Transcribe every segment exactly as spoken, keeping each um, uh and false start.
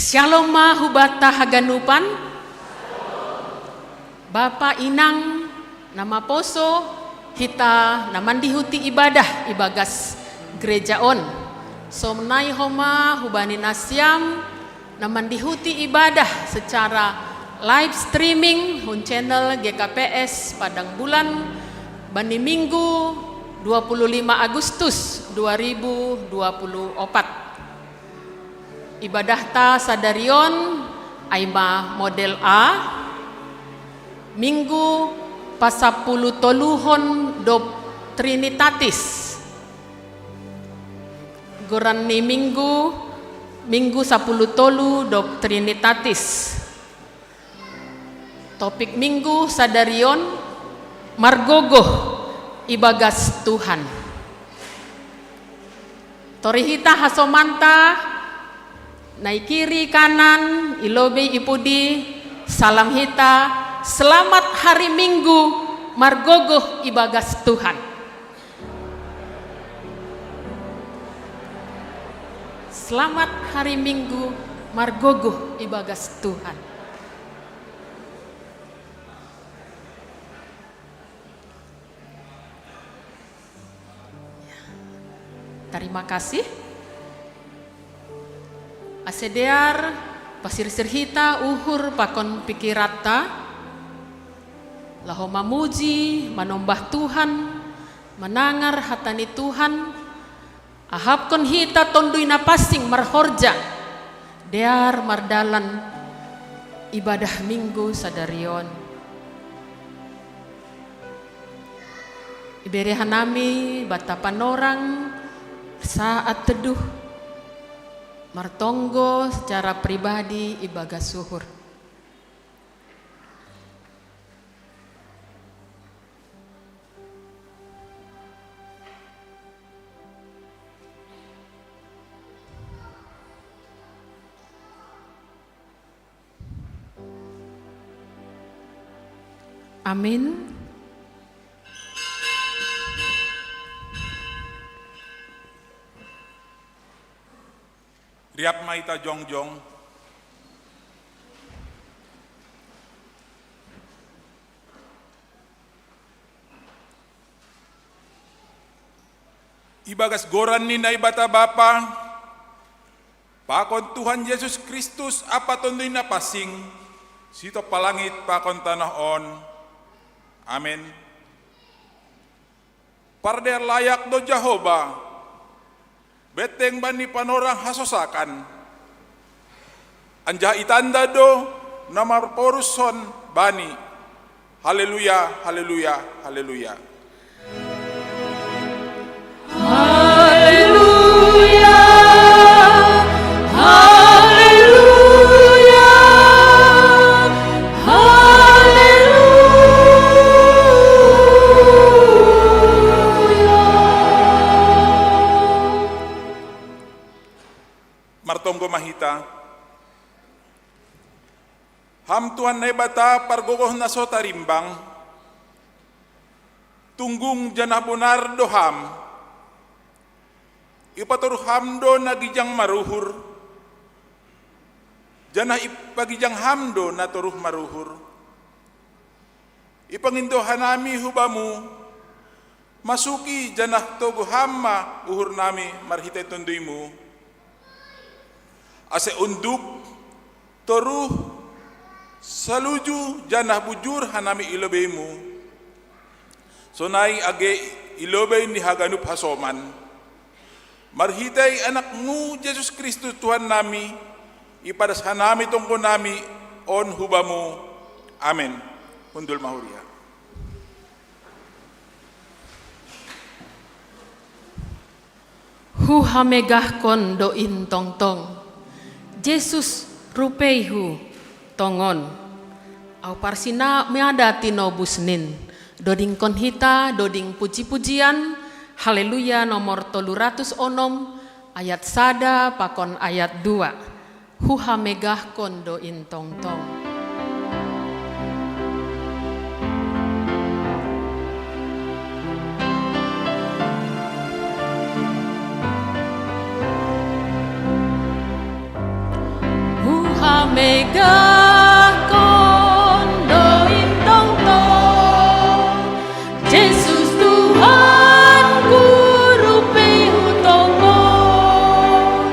Shalom ma hubata haganupan. Bapa inang na maposo, hita na mandihuti ibadah ibagas gereja on. Sonai homa hubani nasiam na mandihuti ibadah secara live streaming hun channel G K P S Padang Bulan bani Minggu dua puluh lima Agustus dua ribu dua puluh opat. Ibadahta sadarion ai ma model A, Minggu pasapuluh toluhon dob Trinitatis. Goran ni Minggu, Minggu sapuluh tolu dob Trinitatis. Topik Minggu sadarion, margogoh ibagas Tuhan. Tori hita hasomanta, nai kiri kanan, i lobei i pudi, salam hita, selamat hari Minggu, margogoh ibagas Tuhan. Selamat hari Minggu, margogoh ibagas Tuhan. Terima kasih. Ase dear pasirsir hita uhur pakon pikiranta, laho mamuji, manombah Tuhan, manangar hata ni Tuhan, ahapkon hita Tonduy Napansing marhorja, dear mardalan ibadah Minggu sadarion. Ibere hanami banta panorang saat teduh martonggo secara pribadi ibagas uhur. Amin. Riap ma hita jongjong. Ibagas goran ni Naibata Bapa, pakon Tuhan Jesus Kristus ampa Tonduy Napansing, sitompa langit pakon tanoh on. Amen. Pardear layak do Jahowa, benteng bani panorang hasosakan, anjaha itanda do na marporushon Bani. Haleluya, haleluya, haleluya. Haleluya, haleluya, haleluya. Martonggo ma hita. Ham Tuhan Naibata pargogoh na so tarimbang, tunggung janah bonar do Ham. Ipatoruh Ham do na gijang maruhur, janah ipagijang Ham do na toruh maruhur. Ipangindo hanami hu Bamu, masuki janah togu Ham ma uhurnami marhitei Tonduy-Mu. Ase unduk, toruh, saluju janah bujur hanami i lobei-Mu, sonai age i lobei ni haganup hasoman. Marhitei Anak-Mu Jesus Kristus Tuhannami, ipadas hanami tonggonami on hu Bamu. Amen. Hundul ma huria. Huhamegahkon do in tongtong, Jesus rupeihu tongon. Au parsinamada tinobus nin, dodingkon hita doding puji-pujian, Haleluya nomor tolu ratus onom, ayat sada pakon ayat dua. Huhamegahkon do in tongtong. Megahkon do in tongtong, Jesus Tuhanku, rupihu tongtong,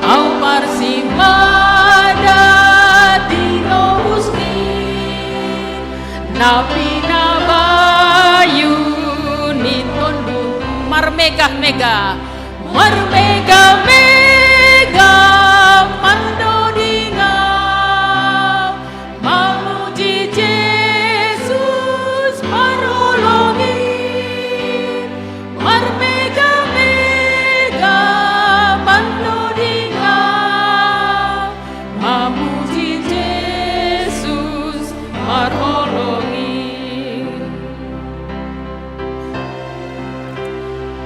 au marsimbah dati no husni, na pinabayu ni Tondu. Marmegah-megah, marmegah-megah, mandodingau, mamuji Jesus marholong in. Marmegah-megah, mandodingau, mamuji Jesus marholong in.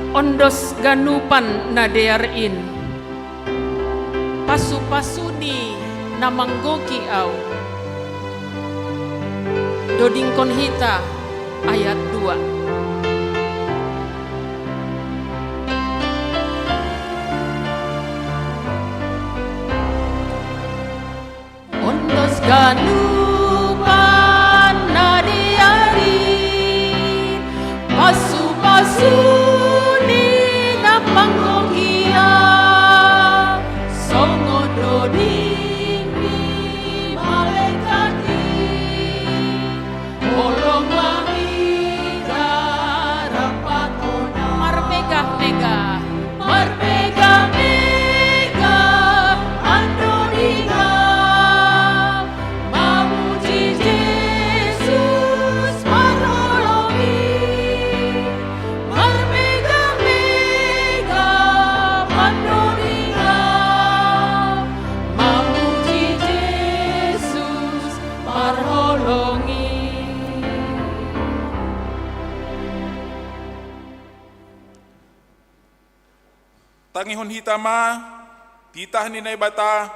Ondos ganupan na dear in, pasu-pasuni na manggohi au. Dodingkon hita ayat dua. Ondos ganupan na dear in, pasu-pasuni na manggohi au, songon doding ni malaikat i. Holong ma hita rap hona. Marmegah-megah, marmegah-megah, mandodingau, mamuji Jesus marholong in. Marmegah-megah, mandodingau, mamuji Jesus marholong in. Tangihon hita ma titah ni Naibata,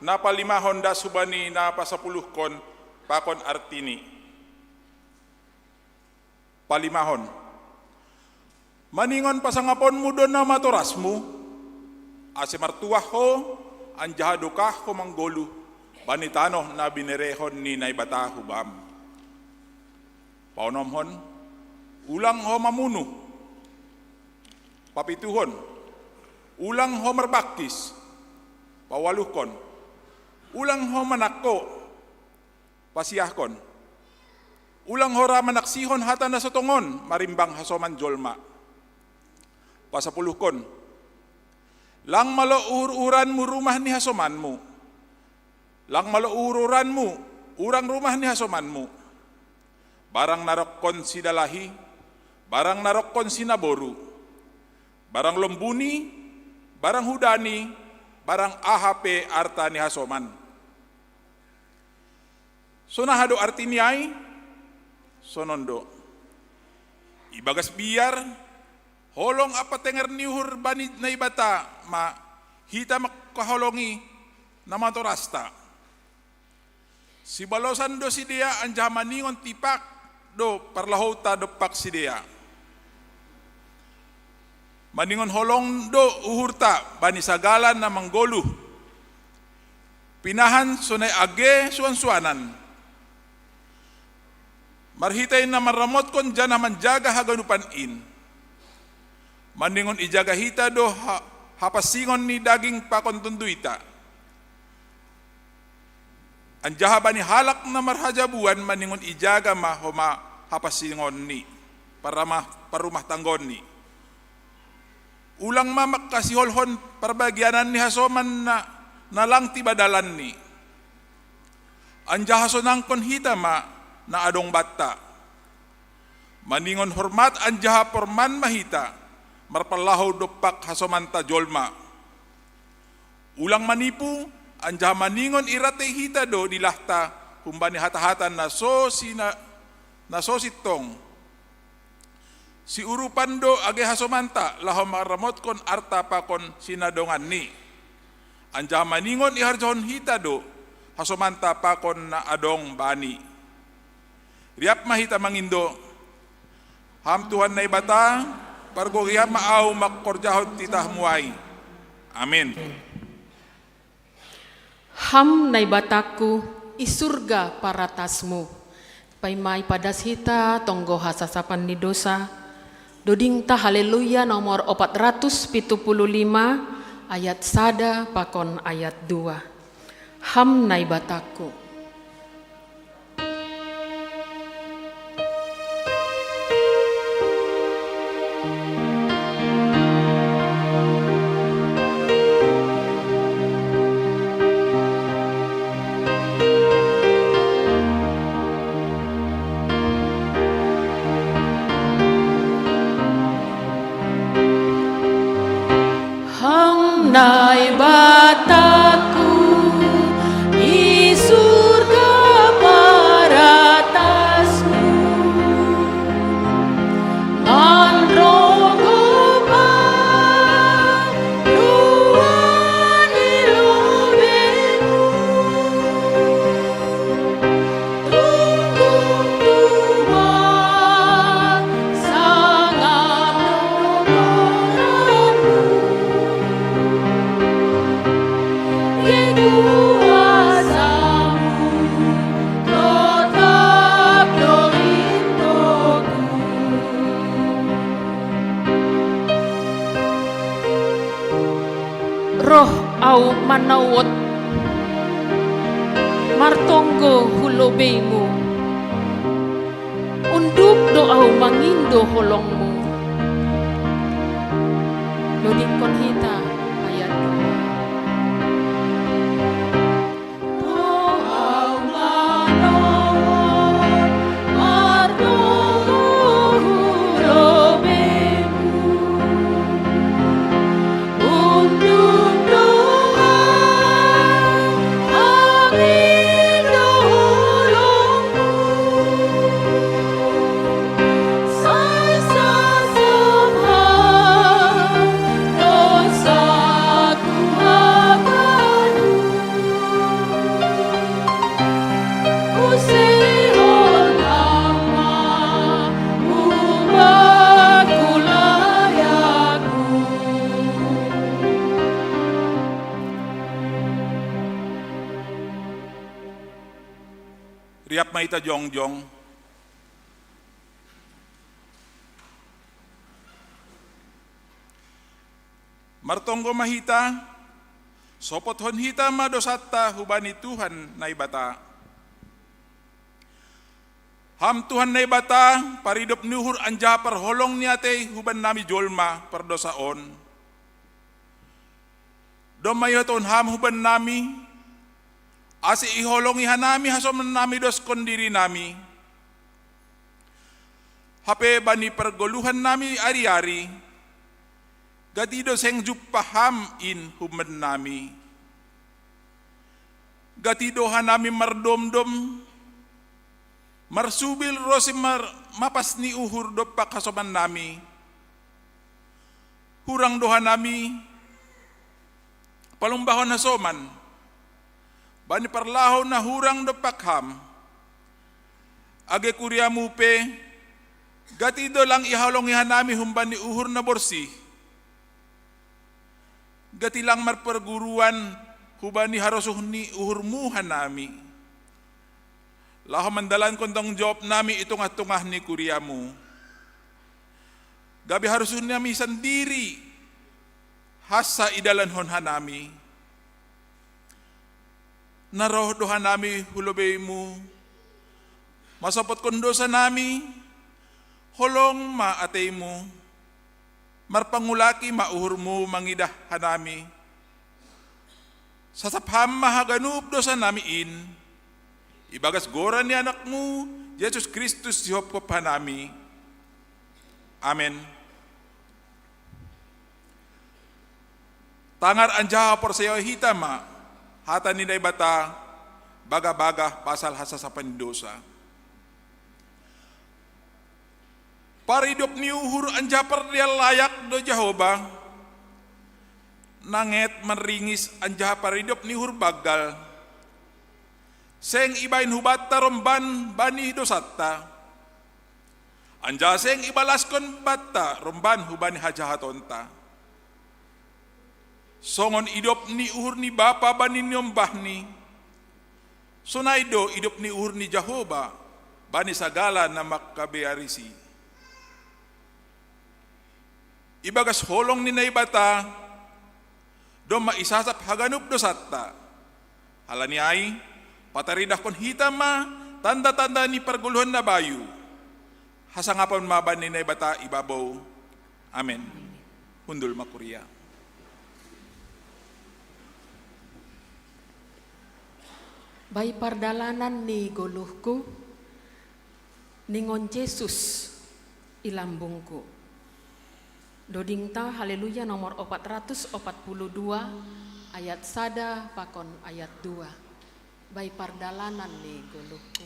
na palimahon das hubani na pasapuluhkon pakon artini. Palimahon. Maningon pasangaponmu do namatorasmu, ase martuah ho, anjaha dokah ho manggoluh bani tanoh na binerehon ni Naibata hubam. Paonomhon, ulang ho mamunuh. Papituhon, ulang ho marbangkis. Paualuhkon, ulang ho manangko. Pasiahkon, ulang ho ra manaksihon hata na so tongon marimbang hasoman jolma. Pasapuluhkon, lang malo uhur-uhuranmu rumah ni hasomanmu. Lang malo uhur-uhuranmu urang rumah ni hasomanmu. Barang na rongkon sidalahi, barang na rongkon sinaboru, barang lombuni, barang hudani, barang aha pe arta ni hasoman. Sonaha do artini ai? Sonon do: Ibagas biar, holong ampa tenger ni uhur bani Naibata ma hita mangkaholongi namatorasta. Sibalosan do sidea, anjaha maningon tipak do parlahouta dompak sidea. Maningon holong do uhurta bani sagala na manggoluh, pinahan sonai age suan-suanan. Marhitei na manramotkon janah manjaga haganupan in, maningon ijaga hita do ha-, hapansingon ni daging pakon tonduyta. Anjaha bani halak na marhajabuan maningon ijaga ma homa hapansingonni, parama-, parrumah tanggonni. Ulang ma mangkasiholhon parbagianan ni hasoman na, na lang tiba dalanni. Anjaha sonangkon hita ma na adong banta. Maningon hormat anjaha porman ma hita, marpallahou dompak hasomanta jolma. Ulang manipu, anjaha maningon irantei hita do dilahta humbani hata-hata na so sina-, na so sintong. Siurupan do age hasomanta laho manramotkon arta pakon sinadonganni. Anjaha maningon iharjahon hita do hasomanta pakon na adong bani. Riap ma hita mangindo: Ham Tuhan Naibata, pargogohi Ham ma ahu mangkorjahon titahMu ai. Amin. Ham Naibatangku, i surga paratasmu. Paima ipadas hita tonggo hasasapan ni dosa, dodingta Haleluya nomor opat ratus pitu puluh lima, ayat sada pakon ayat dua. Ham Naibatangku. Ham Naibatangku, i surga paratasmu, manronggo panduan i lobeimu. Tunggung Tuhan, sangap doamu, i kuasamu totap do intoku. Roh au manowot, martonggo hu lobeimu. Unduk do au mangindo holongmu. Dodingkon hita ayat dua. Riap ma hita jongjong. Martonggo ma hita, sopothon hita ma dosanta hubani Tuhan Naibata. Ham Tuhan Naibata, paridop ni uhur anjaha parholong ni atei hubannami jolma pardosa on. Domma ihatahon Ham hubannami, ase iholongi hanami hasomannami doskon dirinami. Hape bani pargoluhannami ari-ari, gati do seng jumpah Ham in hubannami. Gati do hanami mardomdom, marsubil ronsi mar-, mapas ni uhur dompak hasomannami. Hurang do hanami palumbahon hasoman bani parlahou na hurang dompak Ham. Age kuriamu pe, gati do lang iholongi hanami humbani uhur na borsih. Gati lang marparguruan hubani harosuh ni uhurmu hanami, laho mandalankon tanggung jawabnami i tongah-tongah ni kuriamu. Gabe harosuhnami sandiri hansa idalankon hanami. Na roh do hanami hu lobeimu, masopotkon dosanami, holong ma ateimu, marpangulaki ma uhurmu mangidah hanami. Sasap Ham ma haganup dosanami in, ibagas goran ni Anakmu, Jesus Kristus sihophop hanami. Amen. Tangar anjaha porsayahon hita ma hata ni Naibata bagah-bagah pasal hasasapan ni dosa. Paridop ni uhur anjaha pardeal layak do Jahowa, nanget manringis anjaha paridop ni uhur banggal. Seng ibahen hubanta romban bani dosanta, anjaha seng ibalaskon banta romban hubani hajahatonta. Songon idop ni uhur ni Bapa bani niombahni, sonai do idop ni uhur ni Jahowa bani sagala na mangkabearisi. Ibagas holong ni Naibata domma isasap haganup dosanta. Halani ai, pataridahkon hita ma tanda-tanda ni pargoluhan na bayu. Hasangapon ma bani Naibata i babou. Amen. Hundul ma kuria. Bai pardalanan ni goluhku, ningon Jesus i lambungku. Dodingta Haleluya nomor opat ratus opat puluh dua, ayat sada pakon ayat dua. Bai pardalanan ni goluhku.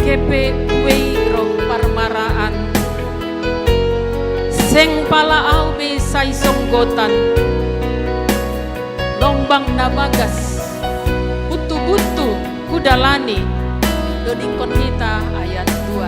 Kepe uei roh parmaraan, seng pala au be sai songgotan, lombang na bagas, buntu-buntu hudalani. Dodingkon hita ayat dua.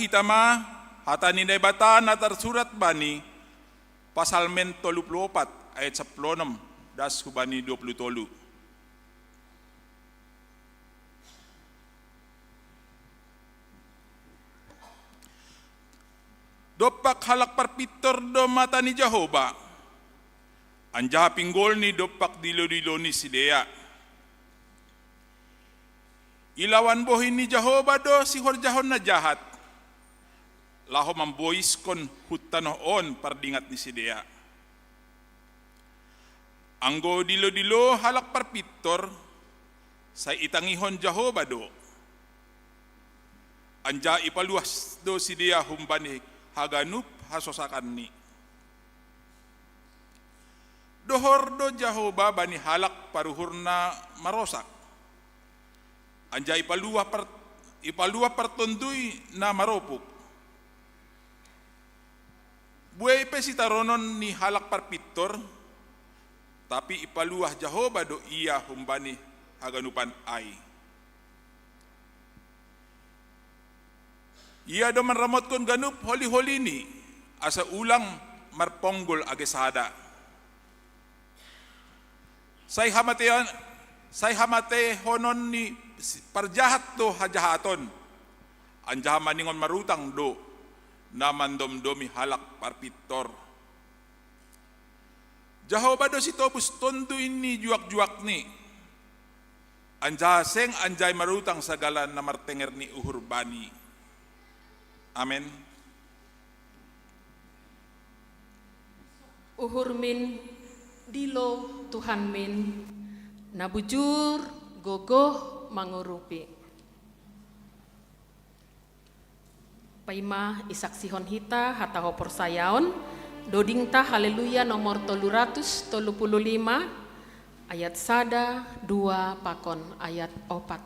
Hita ma hata ni Naibata na tarsurat bani Pasalmen tolu puluh opat ayat sapuluh onom das hubani dua puluh tolu. Dompak halak parpintor do mata ni Jahowa, anjaha pinggolni dompak dilo-dilo ni sidea. Ilawan bohi ni Jahowa do sihorjahon na jahat, laho mamboiskon hun tanoh on pardingat ni sidea. Anggo dilo-dilo halak parpintor, sai itangihon Jahowa do, anjaha ipaluas do sidea humbani haganup hasosakanni. Dohor do Jahowa bani halak paruhur na marosak, anjaha ipaluah par-, ipaluah partondui na maropuk. Buei pe sitaronon ni halak parpintor, tapi ipaluah Jahowa do ia humbani haganupan ai. Ia do manramotkon ganup holi-holini, asa ulang marponggol age sada. Sai hamatean, sai hamatehonon ni si-, parjahat do hajahaton, anjaha maningon marutang do na mandomdomi halak parpintor. Jahowa do sitobus tonduy ni juak-juakni, anjaha seng anjai marutang sagala na martenger ni uhur bani. Amen. Uhurmin dilo Tuhanmin, na bujur gogoh mangurupi. Paima isaksihon hita hata haporsayaon, dodingta Haleluya nomor tolu ratus tolu puluh lima, ayat sada, dua, pakon ayat opat.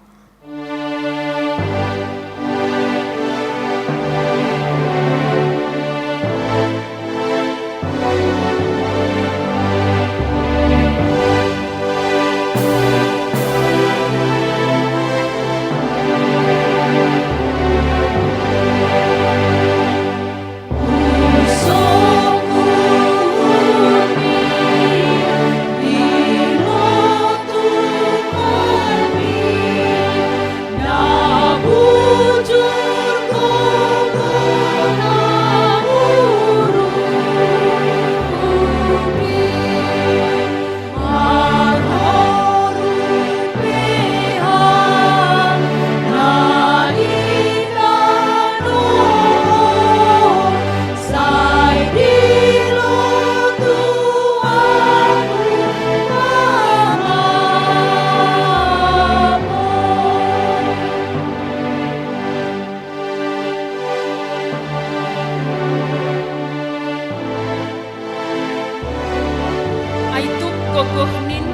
Ai tuk gogohmin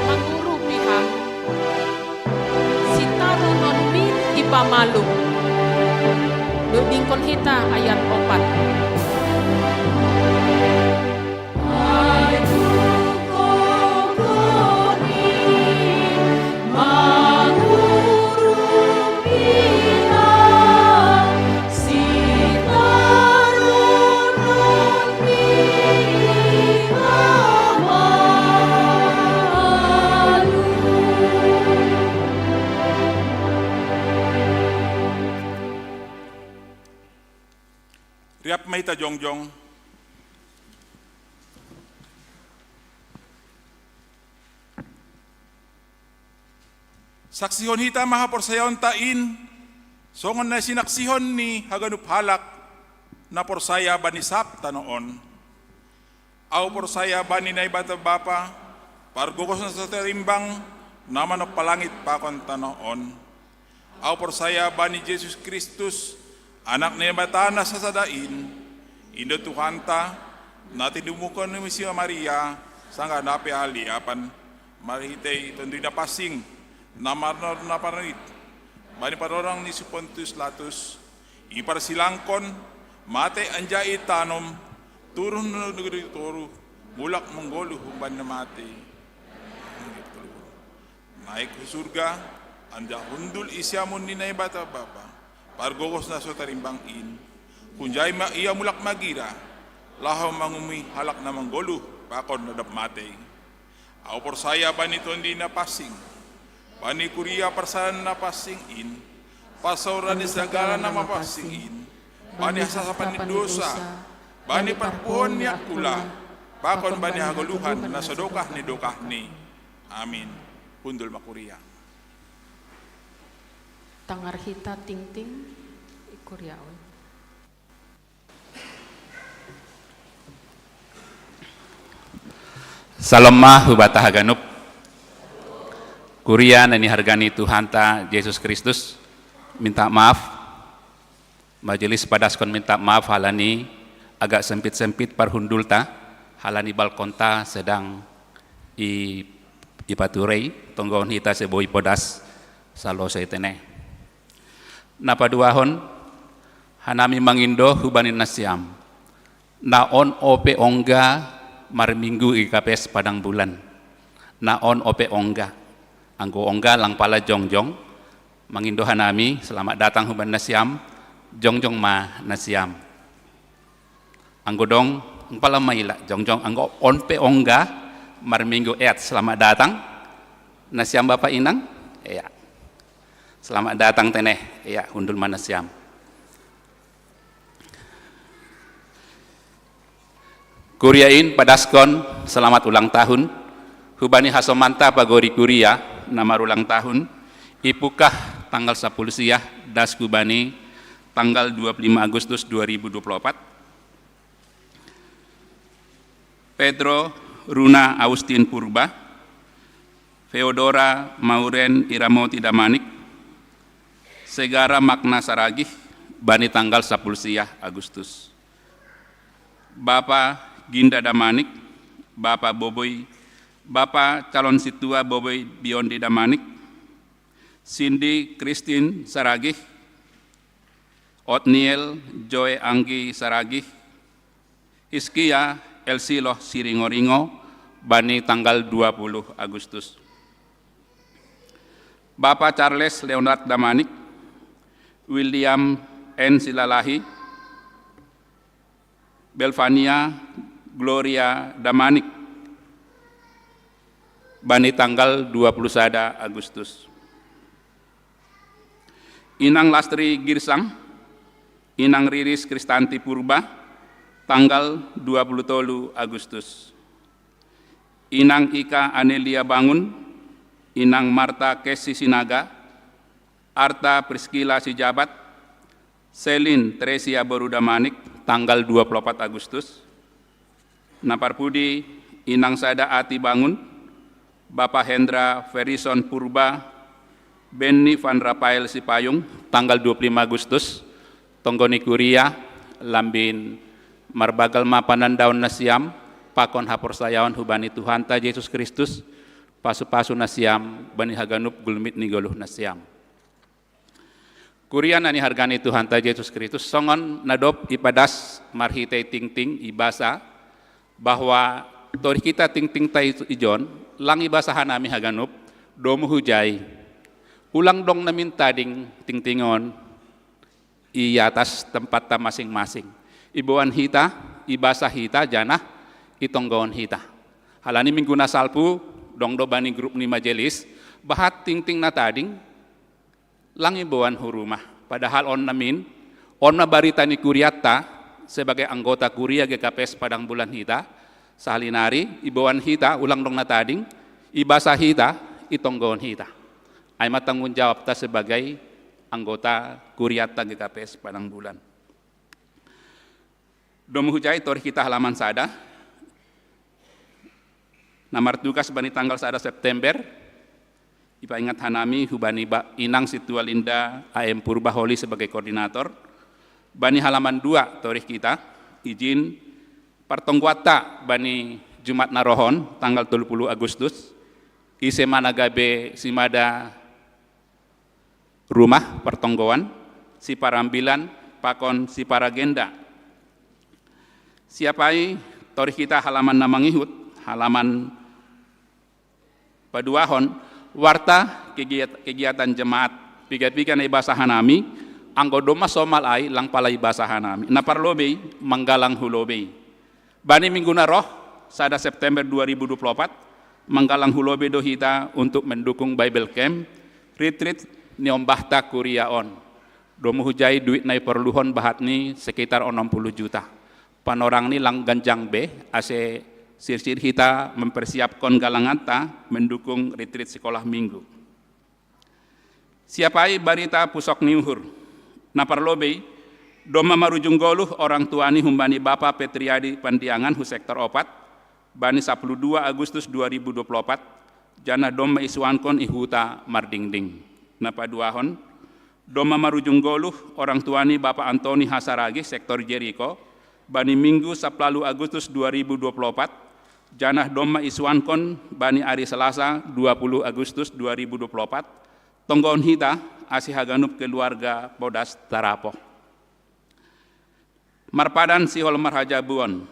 mangurupi Ham, sitarononmin ipamalum. Dodingkon hita ayat opat. Riap ma hita jongjong. Saksihon hita ma haporsayaonta in, songon na sinaksihon ni haganup halak na porsaya bani sab tanoh on. Ahu porsaya bani Naibata Bapa, pargogoh na so tarimbang, na manompa langit pakon tanoh on. Ahu porsaya bani Jesus Kristus, Anak ni Naibata na sasada in, in do Tuhanta, na tinumuhon ni si Maria, sanggah na pehaliapan, marhitei Tonduy Napansing, na marnono na parnit, bani parorang ni si Pontius Latus, iparsilangkon, mate anjaha itanom, turun do negeri toruh, mulak manggoluh humbani na mate. Naik hu surga, anjaha hundul i siamun ni Naibata Bapa. Pargogos na so tarimbang in, hunjai ma ia mulak magira, laho mangumui halak na manggoluh pakon na dob matei. Au porsaya bani Tondi na pansing, bani kuria parsalan na pansing in, pasaoran ni sagala na mapansing in, bani hasasapan ni dosa, bani parpuhoon ni angkula, pakon bani hagoluhan na so dokah ni dokahni. Amin. Hundul ma kuria. Tangar hita tingting i kuria on. Salom ma hubata haganup. Kuria na nihargani Tuhanta Jesus Kristus, minta maaf. Majelis padaskon minta maaf halani agak sempit-sempit parhundulta, halani balkonta sedang i, ipaturei, tonggoon hita seboi podas salosei tene. Na paduahon, hanami mangindo hubani nasiam. Na on ope ongga marminggu i kapes padang bulan. Na on ope ongga. Anggo ongga lang pala jongjong, mangindo hanami, selamat datang hubani nasiam, jongjong ma nasiam. Anggo dong, lang pala maila, jongjong, anggo on pe ongga, marminggu eat, selamat datang, nasiam bapa inang, ya. Selamat datang tene, ya, hundul ma nasiam. Kuria in padaskon selamat ulang tahun hubani hasomanta pagori kuria na marulang tahun, ipukah tanggal sapuluh siah das hubani tanggal dua puluh lima Agustus dua ribu dua puluh empat. Pedro Runa Austin Purba, Feodora Mauren Iramoti Damanik, Segara Makna Saragih, bani tanggal sapuluh siah Agustus. Bapa Ginda Damanik, Bapa Boboi, Bapa calon situa Boboi Biondi Damanik, Cindy Christine Saragih, Otniel Joe Anggi Saragih, Hiskia Elsiloh Siringoringo, bani tanggal dua puluh Agustus. Bapa Charles Leonard Damanik, William N Silalahi, Belvania Gloria Damanik, bani tanggal dua puluh sada Agustus. Inang Lastri Girsang, Inang Riris Kristanti Purba, tanggal dua puluh tolu Agustus. Inang Ika Anelia Bangun, Inang Marta Kesi Sinaga, Arta Priskila Sijabat, Selin Tresia Boru Damanik, tanggal dua puluh empat Agustus. Na parpudi Inang Sada Ati Bangun, Bapa Hendra Ferison Purba, Benny Van Rafael Sipayung, tanggal dua puluh lima Agustus, tonggo ni kuria, lambin marbagal ma panandaon nasiam, pakon haporsayaon hubani Tuhanta Jesus Kristus, pasu-pasu nasiam, bani haganup gulmit ni goluh nasiam. Kuria na nihargani Tuhanta Jesus Kristus, songon na dob ipadas marhitei tingting ibasa, bahwa torih hita tingtingta i-, ijon, lang ibasa hanami haganup, domu hujai. Ulang dong namin tading tingting on i atas tempatta masing-masing. Iboan hita, ibasa hita, janah itonggoon hita. Halani minggu na salpu, dong do bani grup ni majelis, bahat tingting na tading, lang iboan hu rumah. Padahal on namin, on ma barita ni kuriatta, sebagai anggota kuria G K P S Padang Bulan hita, sahali nari, iboan hita, ulang dong na tading, ibasa hita, itonggoon hita. Ai ma tanggung jawabta sebagai anggota kuriatta G K P S Padang Bulan. Domu hujai torih hita halaman sada. Na martugas bani tanggal sada September, ipaingat hanami hubani ba-, Inang Situa Linda A M Purba Holi sebagai koordinator. Bani halaman dua torih hita, ijin partonggoanta bani Jumat na rohon, tanggal tolu puluh Agustus, ise ma na gabe simada rumah partonggoan, siparambilan, pakon siparagenda. Siapai torih hita halaman na mangihut, halaman paduahon, warta kegiat-, kegiatan jemaat, piga-piga na ibasa hanami, Anggo domma somal ai lang pala ibasa hanami. Na parlobei, manggalang hu lobei. Bani minggu na roh, sada September dua ribu dua puluh empat, manggalang hu lobei do hita untuk mendukung Bible Camp, retreat, ni ombahta kuria on. Domu hujai duit na iporluhon bahat ni sekitar onom puluh juta. Panorang ni lang ganjang be, ase sirsir hita mempersiapkan galanganta mendukung retreat sekolah minggu. Siapai barita pusok ni uhur. Na parlobei, domma marujung goluh orang tua ni humbani Bapa Petriadi Pandiangan hu sektor opat, bani sapuluh dua Agustus dua ribu dua puluh opat, janah domma isuankon i huta Mardingding. Na paduahon, domma marujung goluh orang tua ni Bapa Antoni Hasaragi sektor Jeriko, bani minggu sapuluh Agustus dua ribu dua puluh opat, janah domma isuankon bani ari Selasa dua puluh Agustus dua ribu dua puluh opat, tonggohon hita, ase haganup keluarga podas tarapoh. Marpadan sihol marhajabuon.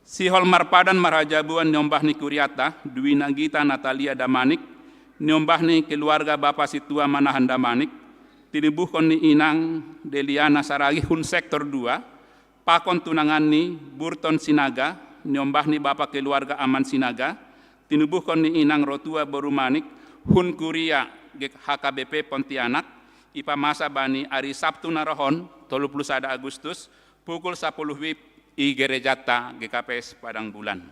Sihol marpadan marhajabuon niombah ni kuriata, duina Gita Natalia Damanik, niombah ni keluarga Bapa Situa Manahan Damanik, tinubuhkon ni inang Deliana Saragi hun sektor dua, pakon tunangan ni Burton Sinaga, niombah ni Bapa keluarga Aman Sinaga, tinubuhkon ni inang rotua boru Manik, hun kuria G H K B P Pontianak, ipamasa bani ari Sabtu na rohon, tolu puluh sada Agustus, pukul sapuluh wib i gerejata G K P S Padang Bulan.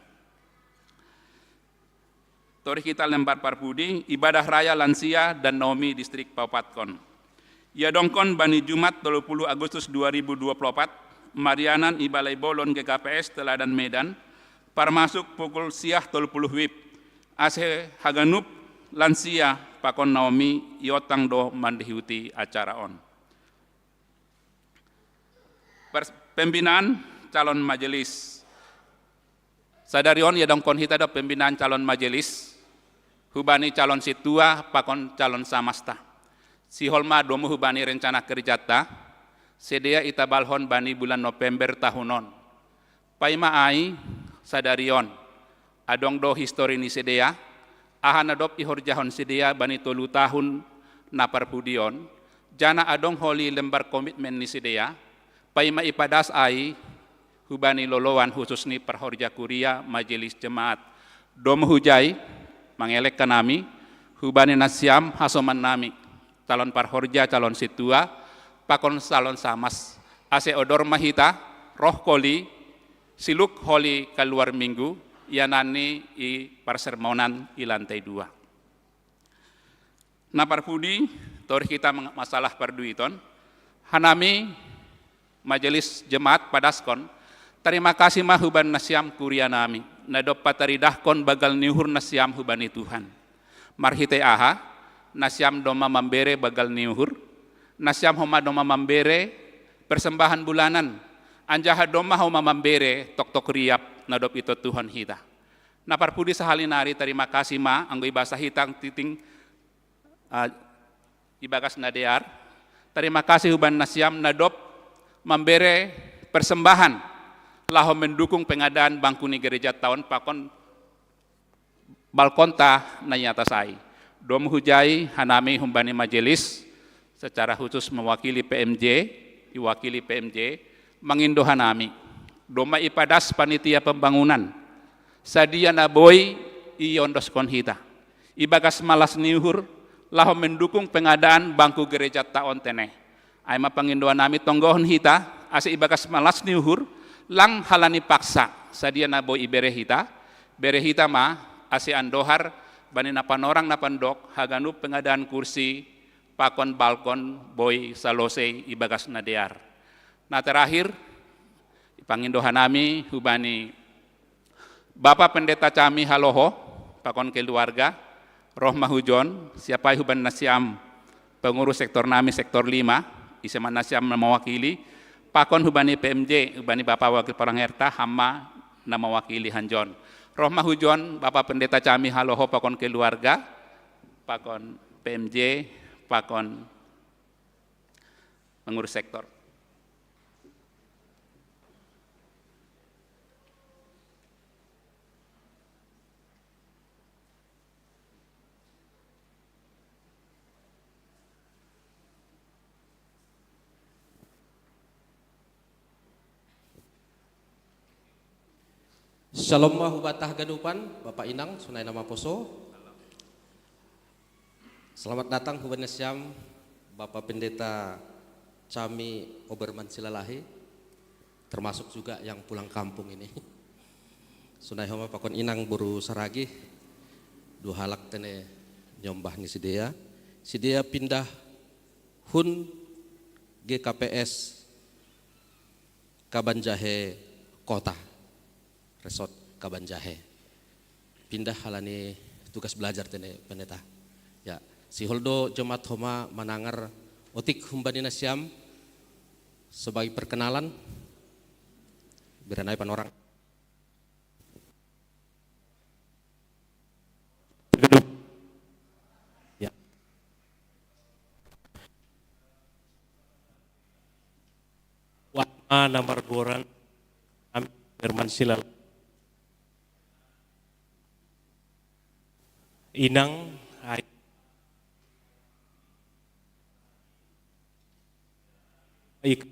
Torih hita lembar parpudi, ibadah raya lansia dan Naomi distrik paopatkon. Iadongkon bani Jumat tolu puluh Agustus dua ribu dua puluh opat, marianan i Balai Bolon G K P S Teladan Medan, parmasuk pukul siah tolu puluh wib, ase haganup lansia pakon Naomi iotang do mandihuti acara on. Pers-, pembinaan calon majelis. Sadari on iadongkon hita do pembinaan calon majelis, hubani calon situa pakon calon samasta. Sihol ma domu hubani rencana kerjata, sidea itabalhon bani bulan November tahun on. Paima ai, sadari on, adong do histori ni sidea, aha na dob ihorjahon sidea bani tolu tahun na parpudi on, janah adong holi lembar komitmen ni sidea, paima ipadas ai hubani loloan husus ni parhorja kuria majelis jemaat. Domu hujai, mangelek hanami, hubani nasiam hasoman nami, calon parhorja, calon situa, pakon calon samas, ase odor ma hita, roh holi, siluk holi kaluar minggu, ianan ni i parsermonan i lantai dua. Na parpudi, torih hita mang-, masalah parduiton, hanami majelis jemaat padaskon, tarima kasih ma hubani nasiam kuria nami, na dob pataridahkon banggal ni uhur nasiam hubani Tuhan. Marhitei aha, nasiam domma mambere banggal ni uhur, nasiam homa domma mambere persembahan bulanan, anjaha domma homa mambere toktok riap na dob itontuhon hita. Na parpudi sahali nari tarima kasih ma anggo ibasa hita titing, ah, ibagas na dear. Tarima kasih hubani nasiam na dob mambere persembahan laho mendukung pengadaan bangku ni gerejanta on pakon balkonta na i atas ai. Domu hujai hanami humbani majelis, secara khusus mewakili P M J, iwakili P M J, mangindo hanami. Domma ipadas panitia pembangunan sadia na boi iondoskon hita ibagas malas ni uhur, laho mendukung pengadaan bangku gerejanta on teneh. Ai ma pangindoan nami, tonggohon hita, ase ibagas malas ni uhur, lang halani paksa, sadia na boi ibere hita, bere hita ma, ase andohar, bani na panorang na pandok, haganup pengadaan kursi, pakon balkon, boi salosei ibagas na dear. Na terakhir, ipangindo hanami hubani Bapa Pendeta Cami Haloho, pakon keluarga, roh ma hujon, siapai hubani nasiam pengurus sektor nami, sektor lima, ise ma nasiam na mewakili, pakon hubani P M J, hubani Bapa Wakil Parangherta, ham ma na mewakili hanjon. Roh ma hujon, Bapa Pendeta Cami Haloho, pakon keluarga, pakon P M J, pakon pengurus sektor. Shalom ma hubatah ganupan, Bapak Inang, sonai nama poso. Selamat datang huban nasiam, Bapak Pendeta Cami Oberman Silalahi, termasuk juga yang pulang kampung ini. Sonai homa pakon inang boru Saragih, dua halak tene nyombah ni sidea. Sidea pindah hun G K P S Kabanjahe Kota, Resort Kabanjahe. Pindah halani tugas belajar tene pendeta. Ya, sihol do jemaat homa manangar otik humbani nasiam sebagai perkenalan. Biranai panorang. Ya. Wama na margoran Ami Berman Silal. Inang ai ik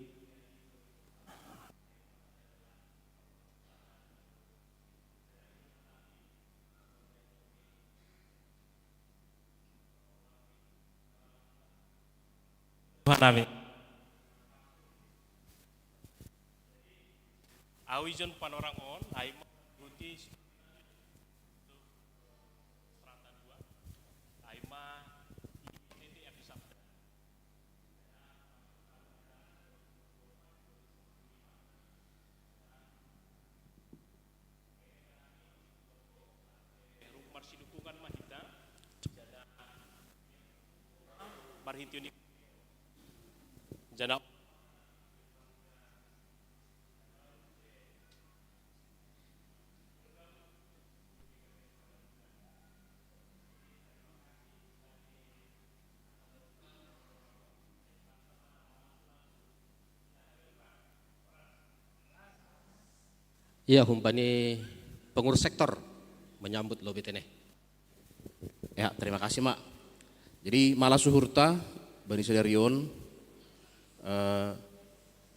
Tuhan amin. Au ijon panorang on, ai ma ruti serata dua, ai ma ini di episode. Marsidukungan ma hita, jana marhitio ni jana. Iya, humbani pengurus sektor menyambut lobi tene. Ya, terima kasih, Mak. Jadi, malas suhurta, bani sadarion, eh,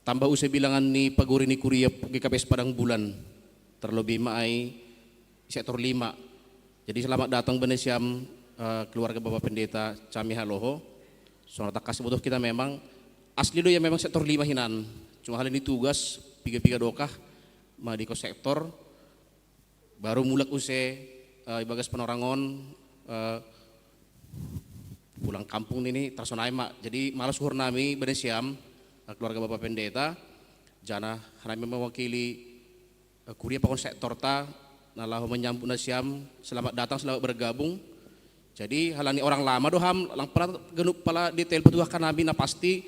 tambah use bilangan ni pagori ni kuria G K P S Padang Bulan, terlebih ma ai sektor lima. Jadi, selamat datang bani siam, eh, keluarga Bapak Pendeta Cami Haloho. Songon tangkas botoh hita memang, asli do ia memang sektor lima hinan. Cuma hal ni tugas, piga-piga dokah, ma di sektor, baru mulak use, eh, ibagas panorang on, eh, pulang kampung nini, tarsonai ma. Jadi, malas suhur nami bani siam, eh, keluarga Bapak Pendeta, jana hanami mewakili, eh, kuria pakon sektorta, na laho menyambut nasiam, selamat datang, selamat bergabung. Jadi, halani orang lama do ham, lang pala ganup pala detail petuahkan nami na pasti,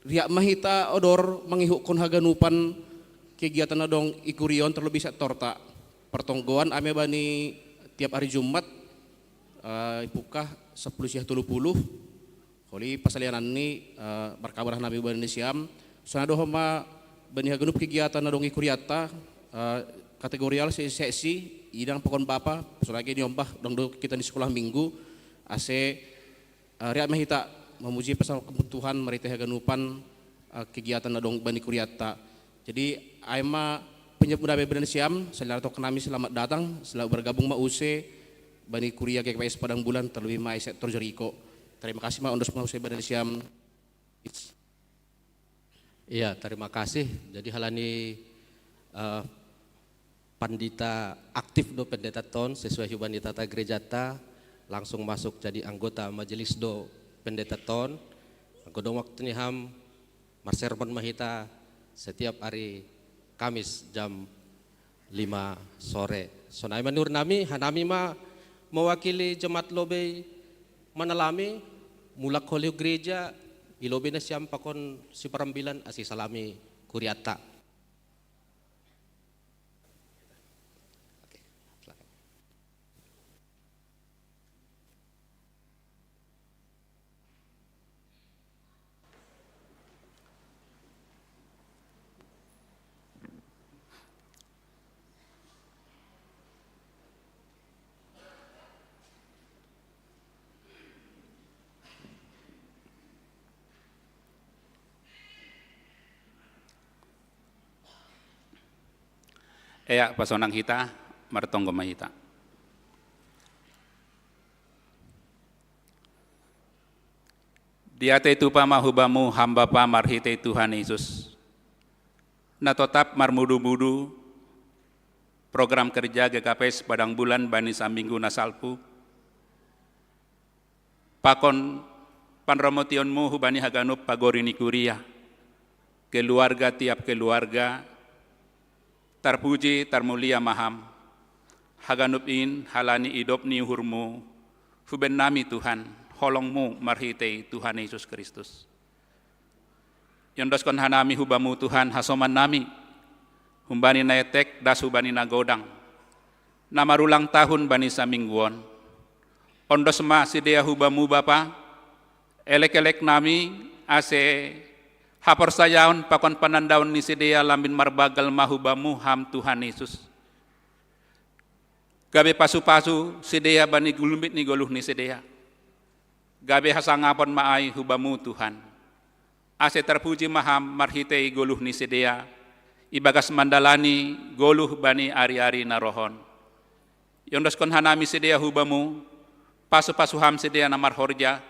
riak ma hita odor mangihukkon haganupan kegiatan na dong i kuria on terlebih sektorta. Pertonggoan ami bani tiap hari Jumat, eh, ipukah sepuluh siah tolu puluh. Holi pasalianan ni, eh, markabar hanami bani siam. Sonai do homa bani haganup kegiatan na dong i kuriata, eh, kategorial seksi-seksi, inang pakon bapa, sonai age niombah, dong do kita di sekolah minggu, ase, eh, riak ma hita memuji pasal Tuhan marhite haganupan, eh, kegiatan na dong bani kuriata. Jadi, ai ma penyambut nami bani siam, selamat datang nami, selamat datang, selamat bergabung ma use, bani kuria G K P S Padang Bulan, terlebih ma ai sektor Jeriko. Terima kasih ma, ondos ma use bani siam. Iya, terima kasih. Jadi halani, eh, pandita aktif do pendeta ton sesuai huban di tata gerejata, langsung masuk jadi anggota majelis do pendeta ton. Anggo dong waktu ni ham, marsermon ma hita setiap hari Kamis jam lima sore. Sonai ma niur nami, hanami ma mewakili jemaat lobei manalami, mulak holi gereja, i lobei nasiam pakon siparambilan asi salami kuriata. Oke, silakan. Ea pasonang hita, martonggo ma hita. Diatei tupa ma hubamu ham Bapa marhitei Tuhan Yesus, na totap marmudu-mudu program kerja G K P S Padang Bulan bani saminggu na salpu, pakon panramotionmu hubani haganup pagori ni kuria, keluarga tiap keluarga, tarpuji tarmulia ma ham, haganup in halani idop ni uhurmu, huben nami Tuhan, holongmu marhitei Tuhan Yesus Kristus. Iondoskon hanami hubamu Tuhan hasoman nami, humbani na etek das hubani na godang, na marulang tahun bani samingguon. Ondos ma sidea hubamu Bapa, elek-elek nami, ase haporsayaon pakon panandaon ni sidea lambin marbagal ma hubamu ham Tuhan Yesus. Gabe pasu-pasu sidea bani gulumbit ni goluh ni sidea. Gabe hasangapon ma ai hubamu Tuhan. Ase tarpuji ma ham marhitei goluh ni sidea, ibagas mandalani goluh bani ari-ari na rohon. Iondoskon hanami sidea hubamu, pasu-pasu ham sidea na marhorja,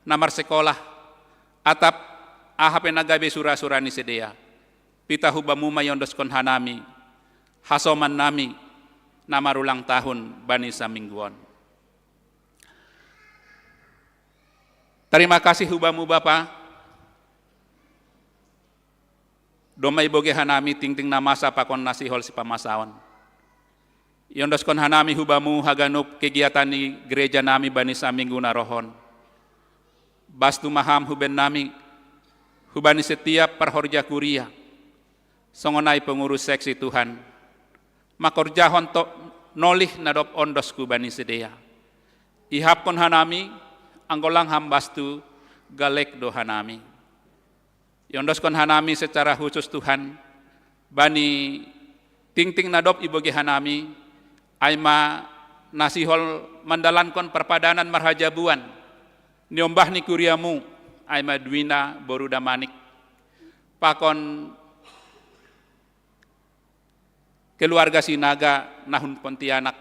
na marsekolah, atap aha pe na gabe sura-sura ni sidea. Pitah hubamu ma iondoskon hanami, hasoman nami, na marulang tahun bani samingguon. Tarima kasih hubamu Bapa, domma iboge hanami tingting na masa pakon na sihol sipamasaon. Iondoskon hanami hubamu haganup kegiatan ni gereja nami bani saminggu na rohon. Bastu ma ham huben nami, hubani setiap parhorja kuria, songon ai pengurus seksi Tuhan. Mangkorjahon to nolih na dob ondos hubani sidea. Ihapkon hanami, anggo lang ham bastu, galek do hanami. Iondoskon hanami secara khusus Tuhan, bani tingting na dob iboge hanami, ai ma na sihol mandalankon parpadanan marhajabuan, niombah ni kuriamu, ai ma duina boru damanik, pakon keluarga Sinaga na hun Pontianak.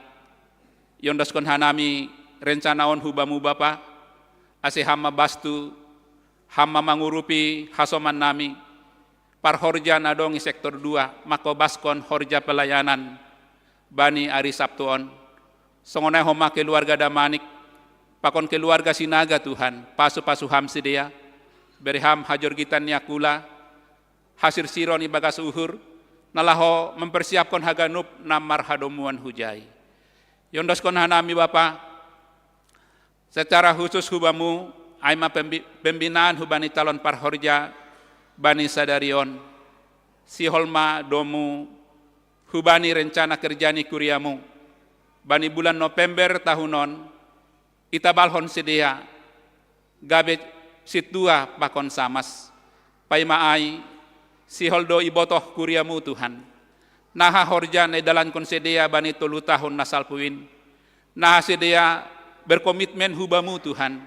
Iondoskon hanami rencana on hubamu Bapa, ase ham ma bastu, ham ma mangurupi hasoman nami, parhorja na dong i sektor dua, mangkobaskon horja pelayanan, bani ari Sabtu on, songon ai homa keluarga damanik, pakon keluarga Sinaga Tuhan, pasu-pasu ham sidea, bere ham hajorgitan ni angkula, hasirsiron ibagas uhur, na laho mempersiapkon haganup na marhadomuan hujai. Iondoskon hanami Bapa, secara khusus hubamu, ai ma pembi-, pembinaan hubani calon parhorja, bani sadarion, sihol ma domu, hubani rencana kerja ni kuriamu, bani bulan November tahun on, itabalhon sidea, gabe sintua pakon samas. Paima ai, sihol do ibotoh kuriamu Tuhan. Naha horja na idalankon sidea bani tolu tahun na salpu in. Naha sidea berkomitmen hubamu Tuhan.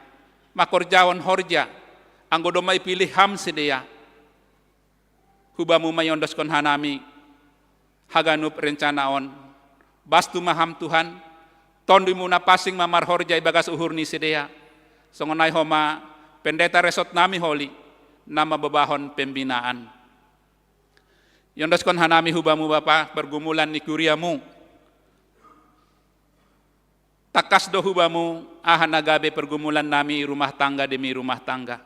Mangkorjahon horja, anggo domma ipilih ham sidea. Hubamu ma iondoskon hanami, haganup rencana on. Bastu ma ham Tuhan, tondimuna pansing ma marhorja ibagas uhur ni sidea. Songon ai homa pendeta resot nami holi, na mambobahon pembinaan. Iondoskon hanami hubamu Bapa, pergumulan ni kuriamu. Tangkas do hubamu, aha na gabe pergumulan nami rumah tangga demi rumah tangga.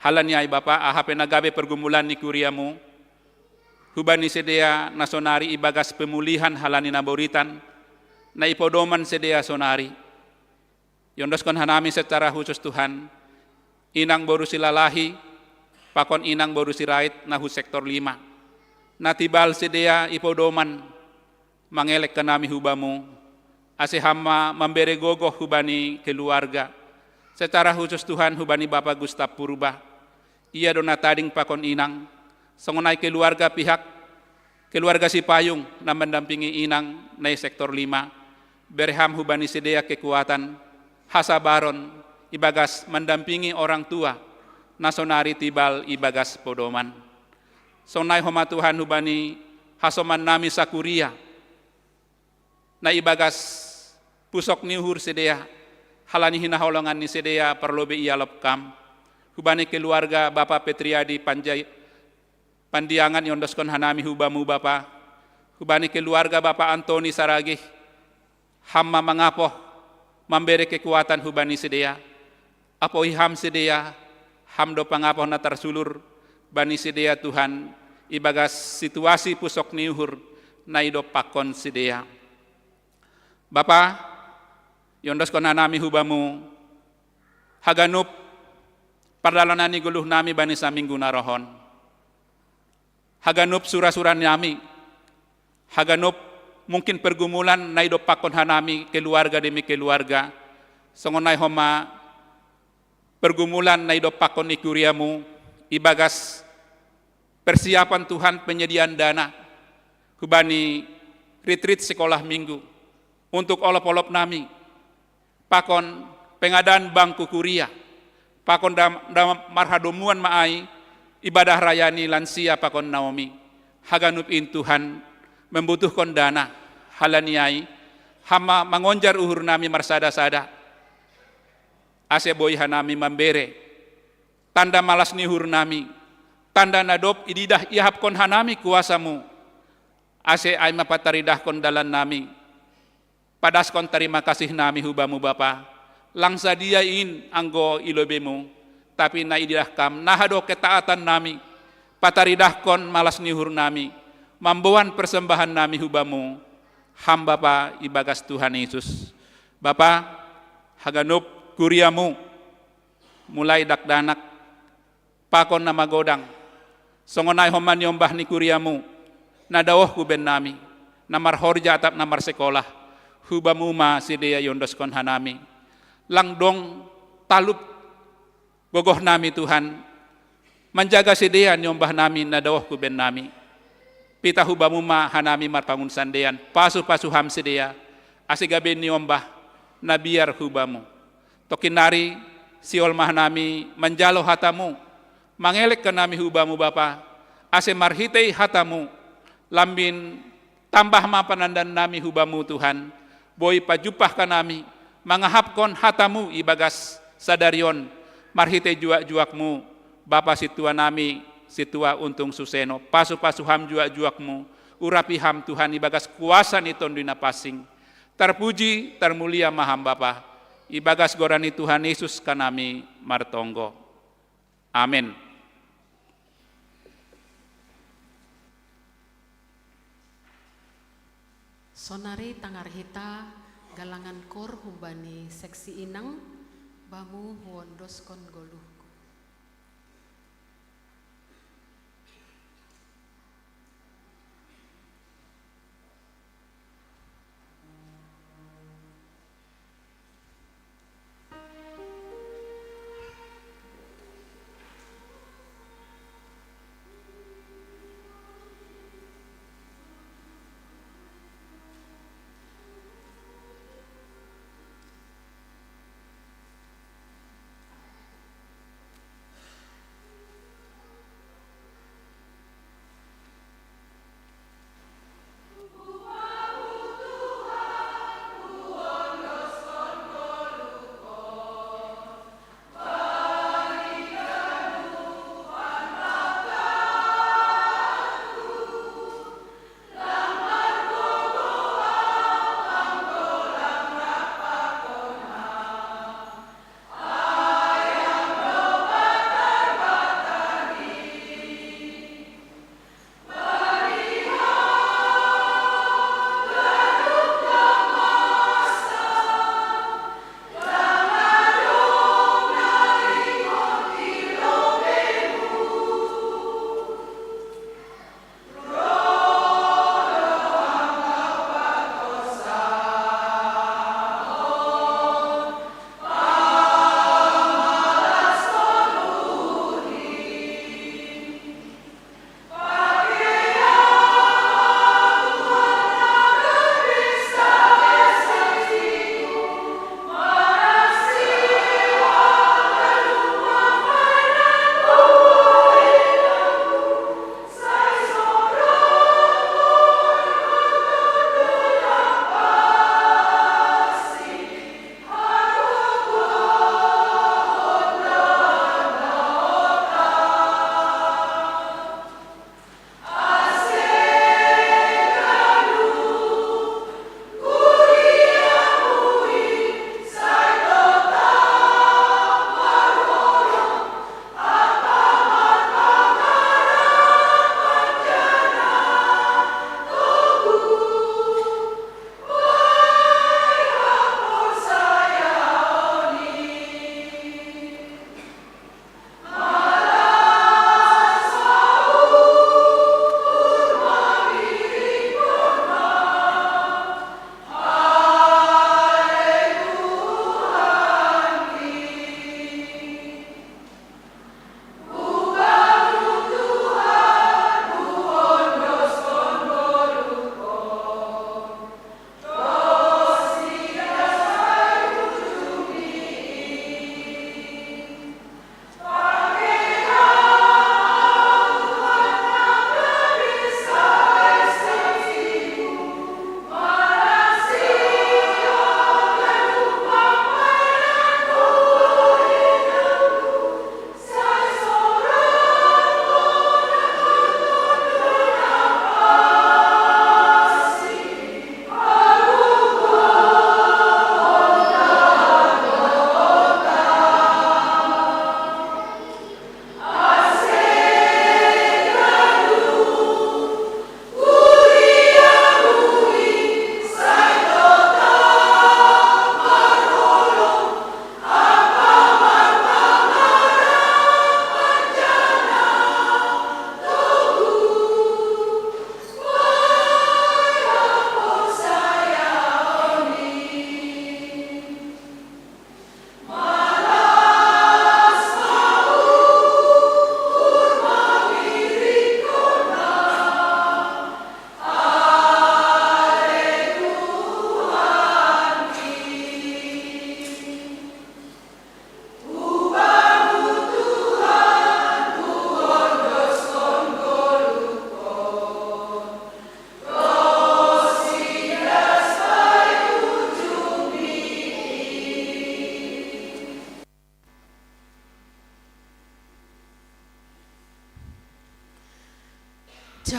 Halani ai Bapa, aha pe na gabe pergumulan ni kuriamu, hubani sidea na sonari ibagas pemulihan halani na boritan, na ipodoman sidea sonari. Iondoskon hanami secara khusus Tuhan, inang boru Silalahi, pakon inang boru Sirait na hu sektor lima. Na tibal sidea ipodoman, mangelek hanami hubamu, ase ham ma mambere gogoh hubani keluarga. Secara khusus Tuhan hubani Bapa Gustaf Purba. Ia do na tading pakon inang, songon ai keluarga pihak, keluarga Sipayung na mandampingi inang na i sektor lima, bere ham hubani sidea kekuatan, hasabaron, ibagas mandampingi orang tua, na sonari tibal ibagas podoman. Songon ai homa Tuhan hubani hasoman nami sakuria, na ibagas pusok ni uhur sidea, halani hinaholongan ni sidea parlobei ialop kam. Hubani keluarga Bapa Petriadi Panjai-, Pandiangan iondoskon hanami hubamu Bapa. Hubani keluarga Bapa Antoni Saragih, ham ma mangapoh, mambere kekuatan hubani sidea. Apohi ham sidea, ham do pangapoh na tarsulur bani sidea Tuhan, ibagas situasi pusok ni uhur na idompakkon sidea. Bapa, iondoskon hanami hubamu, haganup pardalanan ni goluh nami bani saminggu na rohon. Haganup sura-sura nami, haganup mungkin pergumulan na idompakkon hanami keluarga demi keluarga, songon ai homa pergumulan na idompakkon ni kuriamu, ibagas persiapan Tuhan penyediaan dana hubani retreat sekolah minggu untuk olop-olop nami, pakon pengadaan bangku kuria, pakon dam-, dam-, marhadomuan ma ai ibadah raya ni lansia pakon Naomi. Haganup in Tuhan membutuhkon dana, halani ai ham ma mangonjar uhur nami marsada-sada, ase boi hanami mambere tanda malas ni uhur nami, tanda na dob ididah iahapkon hanami kuasamu, ase ai ma pataridahkon dalan nami, padaskon tarima kasih nami hubamu Bapa, lang sadia in anggo i lobeimu, tapi na ididah kam naha do ketaatan nami, pataridahkon malas ni uhur nami, mamboan persembahan nami hubamu, ham Bapa ibagas Tuhan Yesus. Bapa, haganup kuriamu, mulai dakdanak, pakon na magodang, songon ai homa niombah ni kuriamu, na daoh huben nami, na marhorja atap na marsekolah, hubamu ma sidea iondoskon hanami. Lang dong talup gogoh nami Tuhan, manjaga sidea niombah nami na daoh huben nami. Pitah hubamu ma hanami marpangun sandean, pasu-pasu ham sidea, ase gabe niombah na biar hubamu. Tongkin nari, sihol ma hanami manjalo hatamu, mangelek hanami hubamu Bapa, ase marhitei hatamu, lambin tambah ma panandaannami hubamu Tuhan, boi pajumpah hanami, mangahapkon hatamu ibagas sadari on, marhitei juak-juakmu, Bapa sintua nami, sintua Untung Suseno, pasu-pasu ham juak-juakmu, urapi ham Tuhan ibagas kuasa ni Tonduy Napansing. Tarpuji, tarmulia ma ham Bapa, ibagas goran ni Tuhan Yesus hanami martonggo. Amen. Sonari tangar hita galangan kor humbani seksi inang, bamu huondoskon goluhku.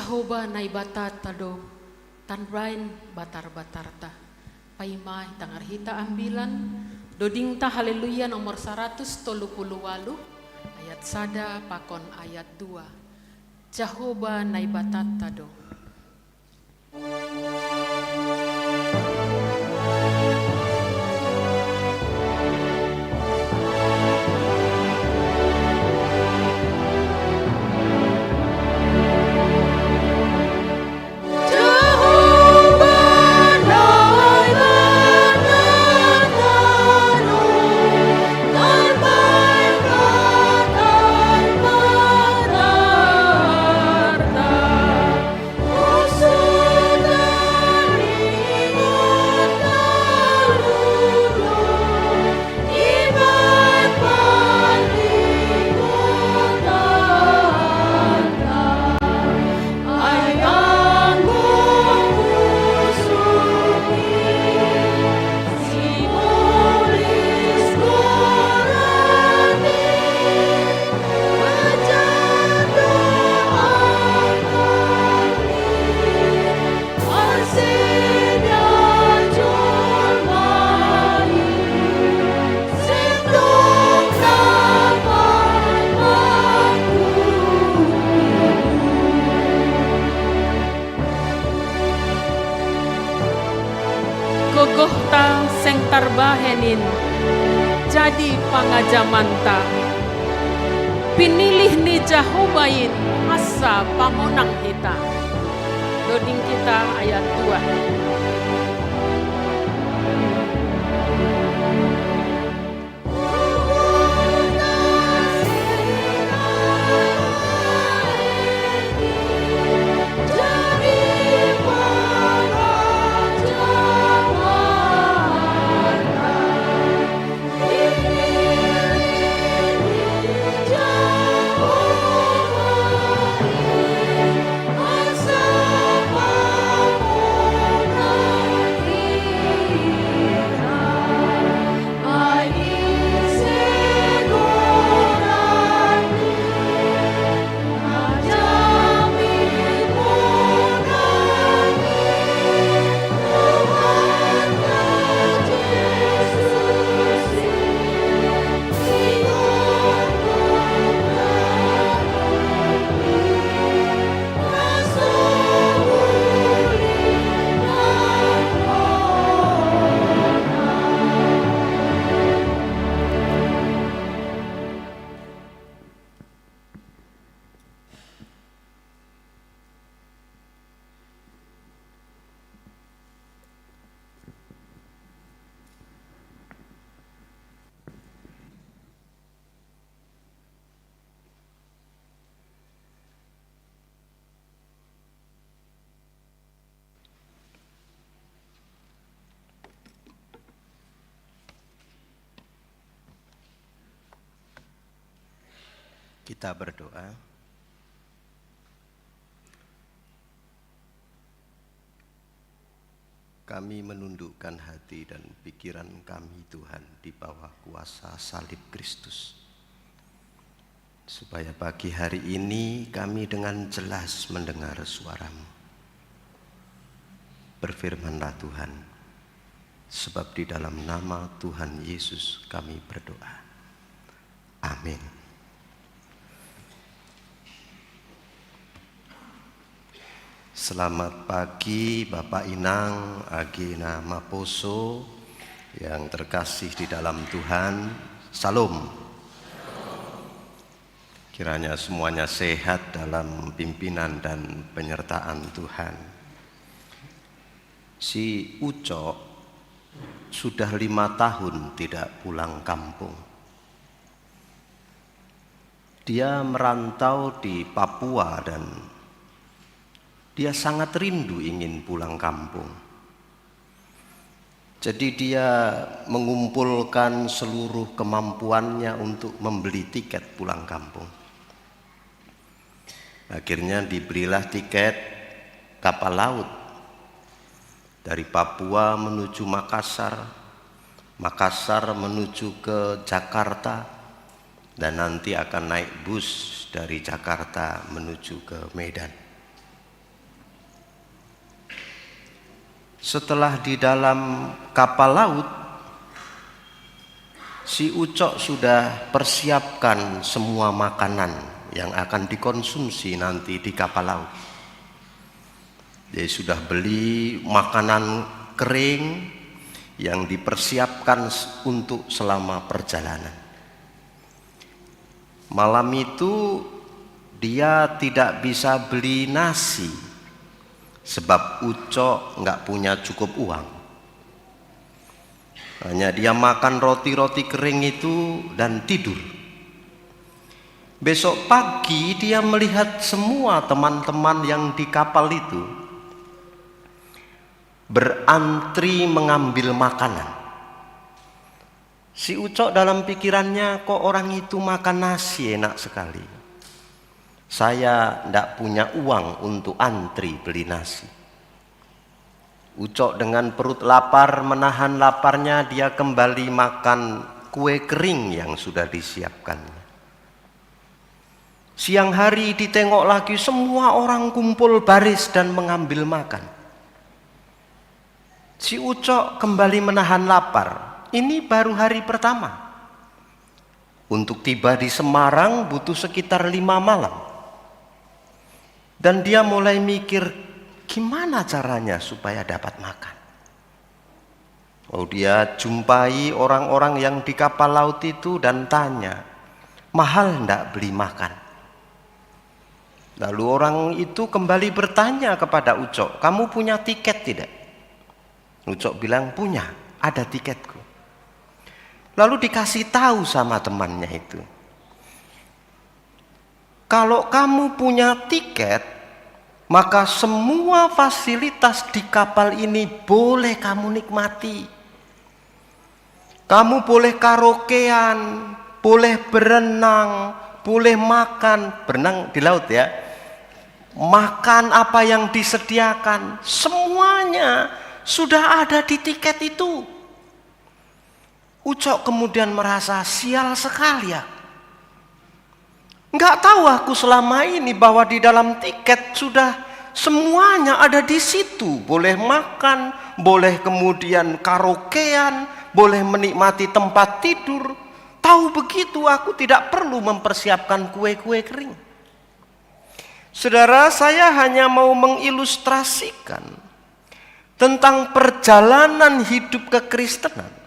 Jehovah Naibata tado, tanrain batar-batarta. Paima tangar hita ambilan, dodingta Haleluya nomor saratus tolu puluh walu, ayat sada pakon ayat dua. Jehovah Naibata tado. Gogohta seng tarbahenin, jadi pangajamanta. Pinilih ni Jehovah in asa pamonang hita. Doding kita ayat dua. Kita berdoa. Kami menundukkan hati dan pikiran kami, Tuhan, di bawah kuasa salib Kristus, supaya pagi hari ini kami dengan jelas mendengar suara-Mu. Berfirmanlah, Tuhan, sebab di dalam nama Tuhan Yesus kami berdoa. Amin. Selamat pagi, Bapak Inang, Agina Maposo yang terkasih di dalam Tuhan. Salam. Kiranya semuanya sehat dalam pimpinan dan penyertaan Tuhan. Si Ucok sudah lima tahun tidak pulang kampung. Dia merantau di Papua dan dia sangat rindu ingin pulang kampung. Jadi dia mengumpulkan seluruh kemampuannya untuk membeli tiket pulang kampung. Akhirnya dibelilah tiket kapal laut dari Papua menuju Makassar, Makassar menuju ke Jakarta, dan nanti akan naik bus dari Jakarta menuju ke Medan. Setelah di dalam kapal laut, si Ucok sudah persiapkan semua makanan yang akan dikonsumsi nanti di kapal laut. Dia sudah beli makanan kering yang dipersiapkan untuk selama perjalanan. Malam itu dia tidak bisa beli nasi sebab Ucok nggak punya cukup uang. Hanya dia makan roti-roti kering itu dan tidur. Besok pagi dia melihat semua teman-teman yang di kapal itu berantri mengambil makanan. Si Ucok dalam pikirannya, "Kok orang itu makan nasi enak sekali? Saya ndak punya uang untuk antri beli nasi." Ucok dengan perut lapar menahan laparnya, dia kembali makan kue kering yang sudah disiapkannya. Siang hari ditengok lagi, semua orang kumpul baris dan mengambil makan. Si Ucok kembali menahan lapar. Ini baru hari pertama. Untuk tiba di Semarang butuh sekitar lima malam. Dan dia mulai mikir, gimana caranya supaya dapat makan. Oh, dia jumpai orang-orang yang di kapal laut itu dan tanya, "Mahal ndak beli makan?" Lalu orang itu kembali bertanya kepada Ucok, "Kamu punya tiket tidak?" Ucok bilang, "Punya, ada tiketku." Lalu dikasih tahu sama temannya itu, "Kalau kamu punya tiket, maka semua fasilitas di kapal ini boleh kamu nikmati. Kamu boleh karaokean, boleh berenang, boleh makan." Berenang di laut, ya. Makan apa yang disediakan, semuanya sudah ada di tiket itu. Ucok kemudian merasa, "Sial sekali ya. Nggak tahu aku selama ini bahwa di dalam tiket sudah semuanya ada di situ. Boleh makan, boleh kemudian karaokean, boleh menikmati tempat tidur. Tahu begitu aku tidak perlu mempersiapkan kue-kue kering." Saudara, saya hanya mau mengilustrasikan tentang perjalanan hidup kekristenan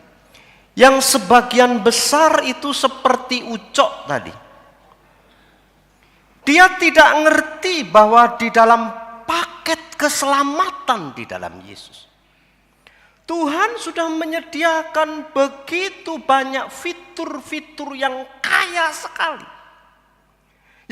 yang sebagian besar itu seperti Ucok tadi. Dia tidak ngerti bahwa di dalam paket keselamatan di dalam Yesus, Tuhan sudah menyediakan begitu banyak fitur-fitur yang kaya sekali,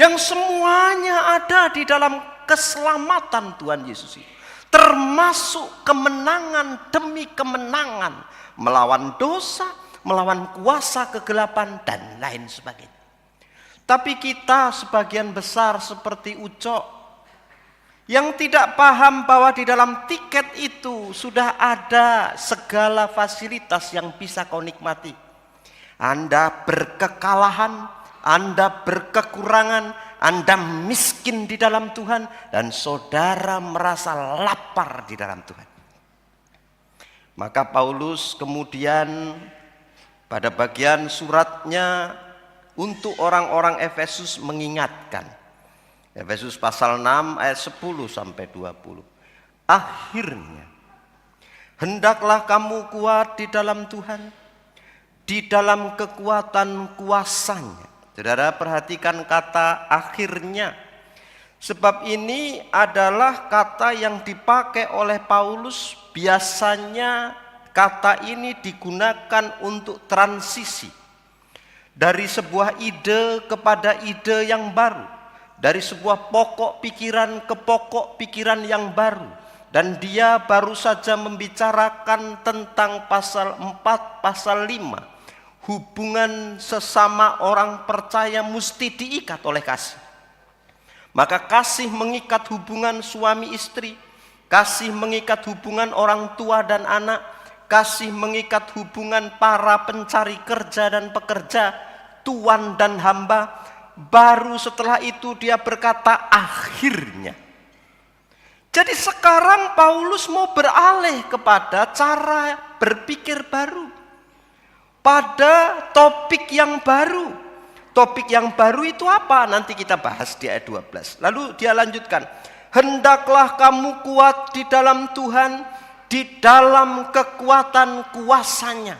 yang semuanya ada di dalam keselamatan Tuhan Yesus itu, termasuk kemenangan demi kemenangan melawan dosa, melawan kuasa kegelapan, dan lain sebagainya. Tapi kita sebagian besar seperti Ucok yang tidak paham bahwa di dalam tiket itu sudah ada segala fasilitas yang bisa kau nikmati. Anda berkekalahan, Anda berkekurangan, Anda miskin di dalam Tuhan, dan saudara merasa lapar di dalam Tuhan. Maka Paulus kemudian pada bagian suratnya untuk orang-orang Efesus mengingatkan. Efesus pasal enam ayat sepuluh sampai dua puluh. "Akhirnya, hendaklah kamu kuat di dalam Tuhan, di dalam kekuatan kuasanya." Saudara, perhatikan kata "akhirnya". Sebab ini adalah kata yang dipakai oleh Paulus. Biasanya kata ini digunakan untuk transisi dari sebuah ide kepada ide yang baru, dari sebuah pokok pikiran ke pokok pikiran yang baru. Dan dia baru saja membicarakan tentang pasal empat, pasal lima. Hubungan sesama orang percaya mesti diikat oleh kasih. Maka kasih mengikat hubungan suami istri, kasih mengikat hubungan orang tua dan anak, kasih mengikat hubungan para pencari kerja dan pekerja, tuan dan hamba. Baru setelah itu dia berkata, "Akhirnya." Jadi sekarang Paulus mau beralih kepada cara berpikir baru, pada topik yang baru. Topik yang baru itu apa? Nanti kita bahas di ayat dua belas. Lalu dia lanjutkan, "Hendaklah kamu kuat di dalam Tuhan, di dalam kekuatan kuasanya."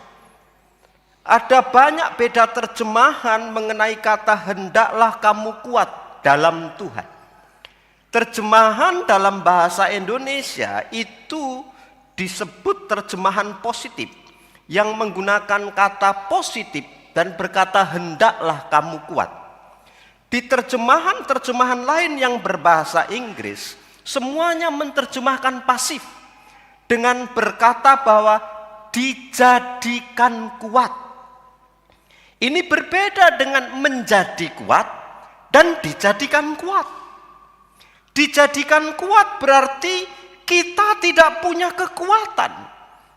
Ada banyak beda terjemahan mengenai kata "hendaklah kamu kuat dalam Tuhan". Terjemahan dalam bahasa Indonesia itu disebut terjemahan positif, yang menggunakan kata positif dan berkata, "Hendaklah kamu kuat." Di terjemahan-terjemahan lain yang berbahasa Inggris, semuanya menerjemahkan pasif dengan berkata bahwa dijadikan kuat. Ini berbeda dengan menjadi kuat dan dijadikan kuat. Dijadikan kuat berarti kita tidak punya kekuatan,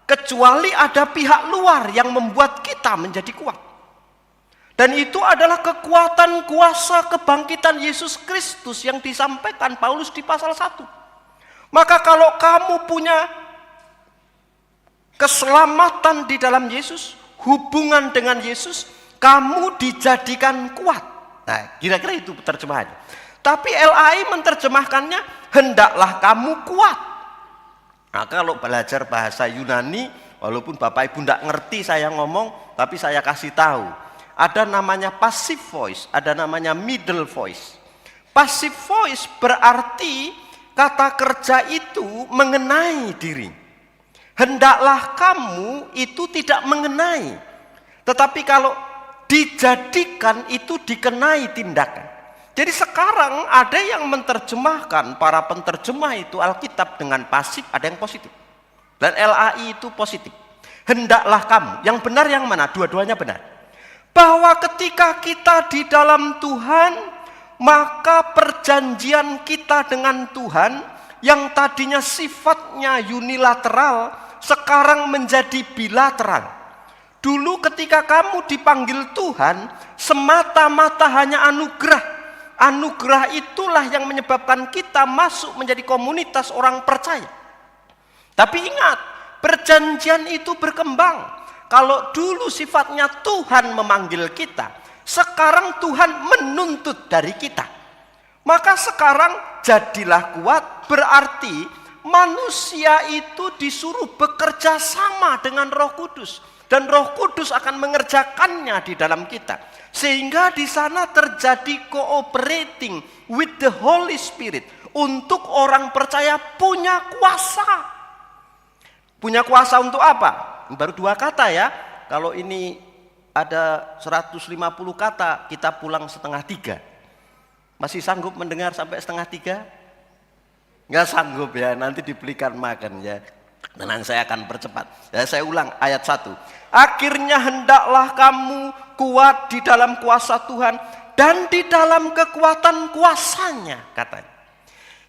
kecuali ada pihak luar yang membuat kita menjadi kuat. Dan itu adalah kekuatan kuasa kebangkitan Yesus Kristus yang disampaikan Paulus di pasal satu. Maka kalau kamu punya keselamatan di dalam Yesus, hubungan dengan Yesus, kamu dijadikan kuat. Nah, kira-kira itu terjemahannya. Tapi L A I menerjemahkannya, "Hendaklah kamu kuat." Nah, kalau belajar bahasa Yunani, walaupun Bapak Ibu tidak ngerti saya ngomong, tapi saya kasih tahu. Ada namanya passive voice, ada namanya middle voice. Passive voice berarti kata kerja itu mengenai diri. "Hendaklah kamu" itu tidak mengenai. Tetapi kalau "dijadikan" itu dikenai tindakan. Jadi sekarang ada yang menerjemahkan, para penerjemah itu Alkitab dengan pasif, ada yang positif. Dan L A I itu positif. "Hendaklah kamu." Yang benar yang mana? Dua-duanya benar. Bahwa ketika kita di dalam Tuhan, maka perjanjian kita dengan Tuhan yang tadinya sifatnya unilateral sekarang menjadi bilateral. Dulu ketika kamu dipanggil Tuhan, semata-mata hanya anugerah. Anugerah itulah yang menyebabkan kita masuk menjadi komunitas orang percaya. Tapi ingat, perjanjian itu berkembang. Kalau dulu sifatnya Tuhan memanggil kita, sekarang Tuhan menuntut dari kita. Maka sekarang jadilah kuat, berarti manusia itu disuruh bekerja sama dengan Roh Kudus. Dan Roh Kudus akan mengerjakannya di dalam kita. Sehingga di sana terjadi cooperating with the Holy Spirit. Untuk orang percaya punya kuasa. Punya kuasa untuk apa? Baru dua kata ya. Kalau ini ada seratus lima puluh kata, kita pulang setengah tiga. Masih sanggup mendengar sampai setengah tiga? Nggak sanggup ya, nanti dibelikan makan ya. Tenang, saya akan percepat. Ya, saya ulang ayat satu. "Akhirnya hendaklah kamu kuat di dalam kuasa Tuhan dan di dalam kekuatan kuasanya," katanya.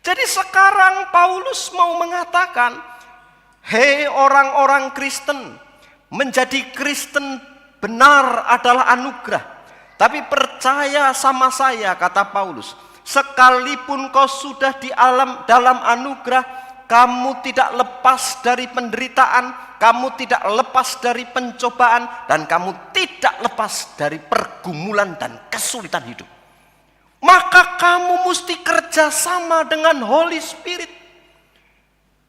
Jadi sekarang Paulus mau mengatakan, "Hei orang-orang Kristen, menjadi Kristen benar adalah anugerah. Tapi percaya sama saya," kata Paulus, "sekalipun kau sudah di alam dalam anugerah, kamu tidak lepas dari penderitaan, kamu tidak lepas dari pencobaan, dan kamu tidak lepas dari pergumulan dan kesulitan hidup. Maka kamu mesti kerja sama dengan Holy Spirit.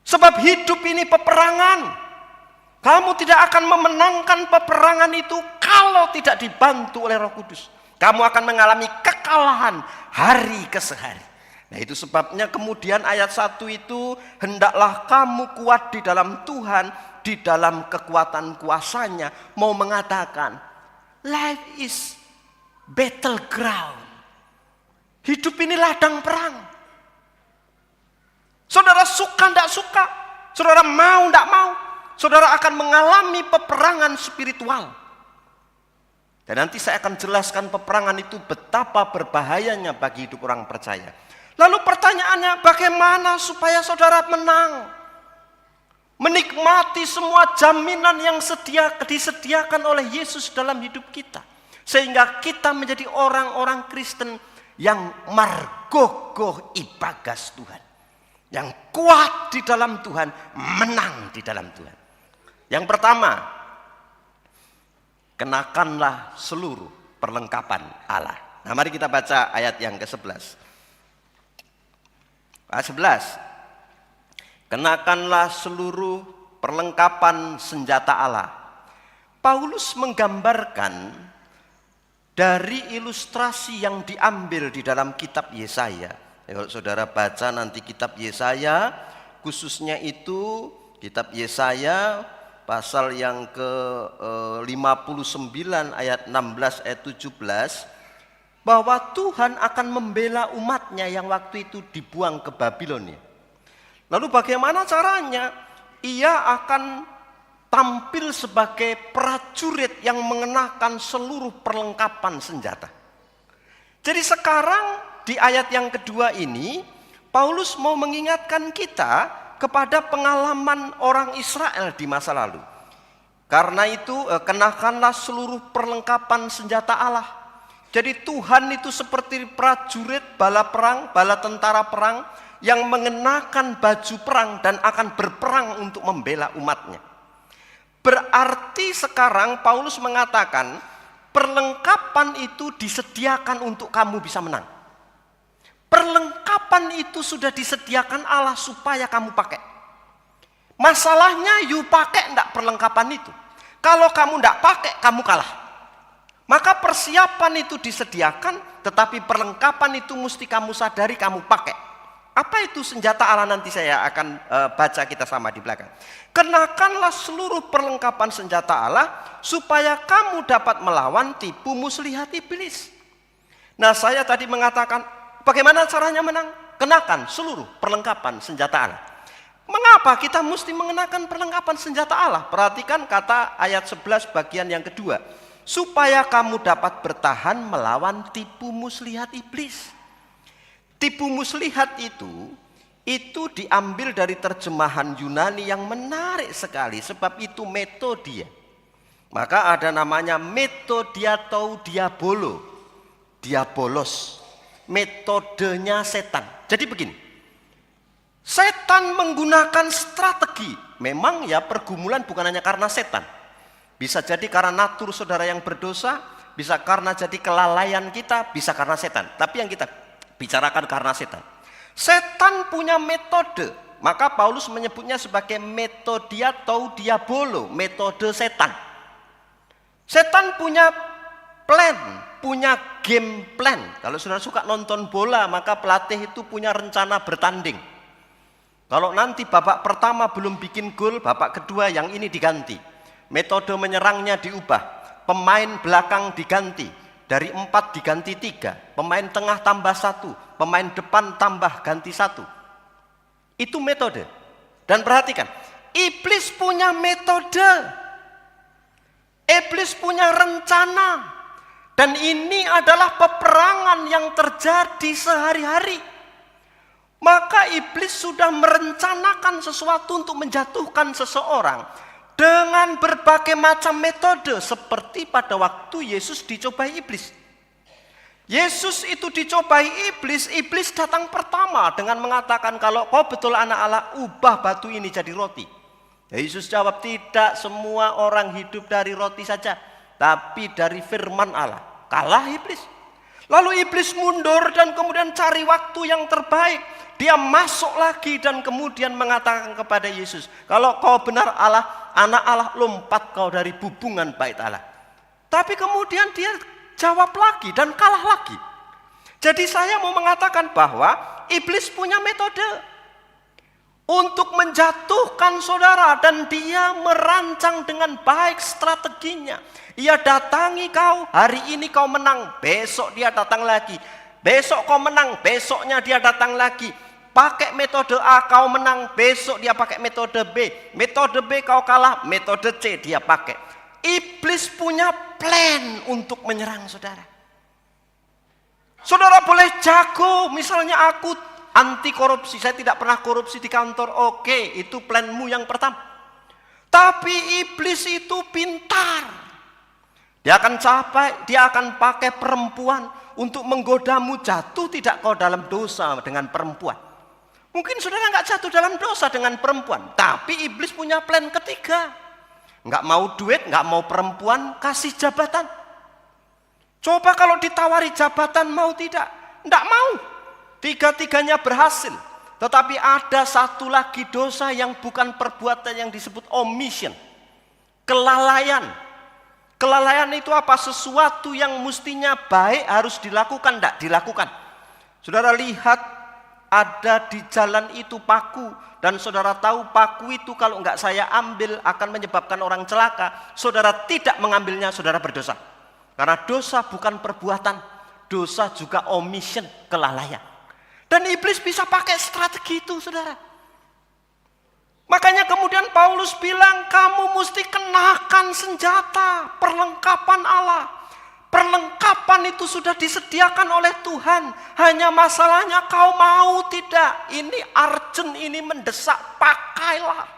Sebab hidup ini peperangan. Kamu tidak akan memenangkan peperangan itu kalau tidak dibantu oleh Roh Kudus. Kamu akan mengalami kekalahan hari ke sehari." Nah, itu sebabnya kemudian ayat satu itu, "Hendaklah kamu kuat di dalam Tuhan, di dalam kekuatan kuasanya," mau mengatakan, life is battleground. Hidup ini ladang perang. Saudara suka ndak suka, saudara mau ndak mau, saudara akan mengalami peperangan spiritual. Dan nanti saya akan jelaskan peperangan itu betapa berbahayanya bagi hidup orang percaya. Lalu pertanyaannya, bagaimana supaya saudara menang? Menikmati semua jaminan yang sedia, disediakan oleh Yesus dalam hidup kita. Sehingga kita menjadi orang-orang Kristen yang margogoh ibagas Tuhan. Yang kuat di dalam Tuhan, menang di dalam Tuhan. Yang pertama, kenakanlah seluruh perlengkapan Allah. Nah, mari kita baca ayat yang ke-sebelas. Ayat sebelas. Kenakanlah seluruh perlengkapan senjata Allah. Paulus menggambarkan dari ilustrasi yang diambil di dalam kitab Yesaya. Ya, kalau saudara baca nanti kitab Yesaya, khususnya itu kitab Yesaya pasal yang ke eh, lima puluh sembilan ayat enam belas, ayat tujuh belas, bahwa Tuhan akan membela umatnya yang waktu itu dibuang ke Babilonia. Lalu bagaimana caranya? Ia akan tampil sebagai prajurit yang mengenakan seluruh perlengkapan senjata. Jadi sekarang di ayat yang kedua ini, Paulus mau mengingatkan kita kepada pengalaman orang Israel di masa lalu. Karena itu, eh, kenakanlah seluruh perlengkapan senjata Allah. Jadi Tuhan itu seperti prajurit bala perang, bala tentara perang yang mengenakan baju perang dan akan berperang untuk membela umatnya. Berarti sekarang Paulus mengatakan perlengkapan itu disediakan untuk kamu bisa menang. Perlengkapan itu sudah disediakan Allah supaya kamu pakai. Masalahnya, you pakai enggak perlengkapan itu. Kalau kamu enggak pakai, kamu kalah. Maka persiapan itu disediakan, tetapi perlengkapan itu mesti kamu sadari, kamu pakai. Apa itu senjata Allah, nanti saya akan eh, baca kita sama di belakang. Kenakanlah seluruh perlengkapan senjata Allah supaya kamu dapat melawan tipu muslihat iblis. Nah, saya tadi mengatakan, bagaimana caranya menang? Kenakan seluruh perlengkapan senjata Allah. Mengapa kita mesti mengenakan perlengkapan senjata Allah? Perhatikan kata ayat sebelas bagian yang kedua. Supaya kamu dapat bertahan melawan tipu muslihat iblis. Tipu muslihat itu itu diambil dari terjemahan Yunani yang menarik sekali, sebab itu metodia. Maka ada namanya metodia atau diabolo, diabolos, metodenya setan. Jadi begini, setan menggunakan strategi. Memang ya, pergumulan bukan hanya karena setan. Bisa jadi karena natur saudara yang berdosa, bisa karena jadi kelalaian kita, bisa karena setan. Tapi yang kita bicarakan karena setan. Setan punya metode, maka Paulus menyebutnya sebagai metodia atau diabolo, metode setan. Setan punya plan, punya game plan. Kalau saudara suka nonton bola, maka pelatih itu punya rencana bertanding. Kalau nanti babak pertama belum bikin gol, babak kedua yang ini diganti. Metode menyerangnya diubah. Pemain belakang diganti. Dari empat diganti tiga. Pemain tengah tambah satu. Pemain depan tambah ganti satu. Itu metode. Dan perhatikan, iblis punya metode. Iblis punya rencana. Dan ini adalah peperangan yang terjadi sehari-hari. Maka iblis sudah merencanakan sesuatu untuk menjatuhkan seseorang dengan berbagai macam metode, seperti pada waktu Yesus dicobai iblis. Yesus itu dicobai iblis, iblis datang pertama dengan mengatakan, "Kalau kau betul anak Allah, ubah batu ini jadi roti." Yesus jawab, "Tidak semua orang hidup dari roti saja, tapi dari firman Allah." Kalah iblis. Lalu iblis mundur dan kemudian cari waktu yang terbaik. Dia masuk lagi dan kemudian mengatakan kepada Yesus, "Kalau kau benar Allah, anak Allah, lompat kau dari bubungan bait Allah." Tapi kemudian dia jawab lagi dan kalah lagi. Jadi saya mau mengatakan bahwa iblis punya metode untuk menjatuhkan saudara, dan dia merancang dengan baik strateginya. Ia datangi kau, hari ini kau menang, besok dia datang lagi. Besok kau menang, besoknya dia datang lagi. Pakai metode A kau menang, besok dia pakai metode B. Metode B kau kalah, metode C dia pakai. Iblis punya plan untuk menyerang saudara. Saudara boleh jago, misalnya aku anti korupsi, saya tidak pernah korupsi di kantor. Oke, itu planmu yang pertama. Tapi iblis itu pintar. Dia akan capai, dia akan pakai perempuan untuk menggodamu jatuh tidak kau dalam dosa dengan perempuan. Mungkin saudara nggak jatuh dalam dosa dengan perempuan, tapi iblis punya plan ketiga. Nggak mau duit, nggak mau perempuan, kasih jabatan. Coba kalau ditawari jabatan, mau tidak? Nggak mau. Tiga-tiganya berhasil. Tetapi ada satu lagi dosa yang bukan perbuatan, yang disebut omission. Kelalaian. Kelalaian itu apa? Sesuatu yang mestinya baik harus dilakukan, tidak dilakukan. Saudara lihat, ada di jalan itu paku, dan saudara tahu paku itu kalau nggak saya ambil akan menyebabkan orang celaka. Saudara tidak mengambilnya, saudara berdosa. Karena dosa bukan perbuatan, dosa juga omission, kelalaian. Dan iblis bisa pakai strategi itu, saudara. Makanya kemudian Paulus bilang, kamu mesti kenakan senjata, perlengkapan Allah. Perlengkapan itu sudah disediakan oleh Tuhan. Hanya masalahnya, kau mau tidak? Ini urgent, ini mendesak, pakailah.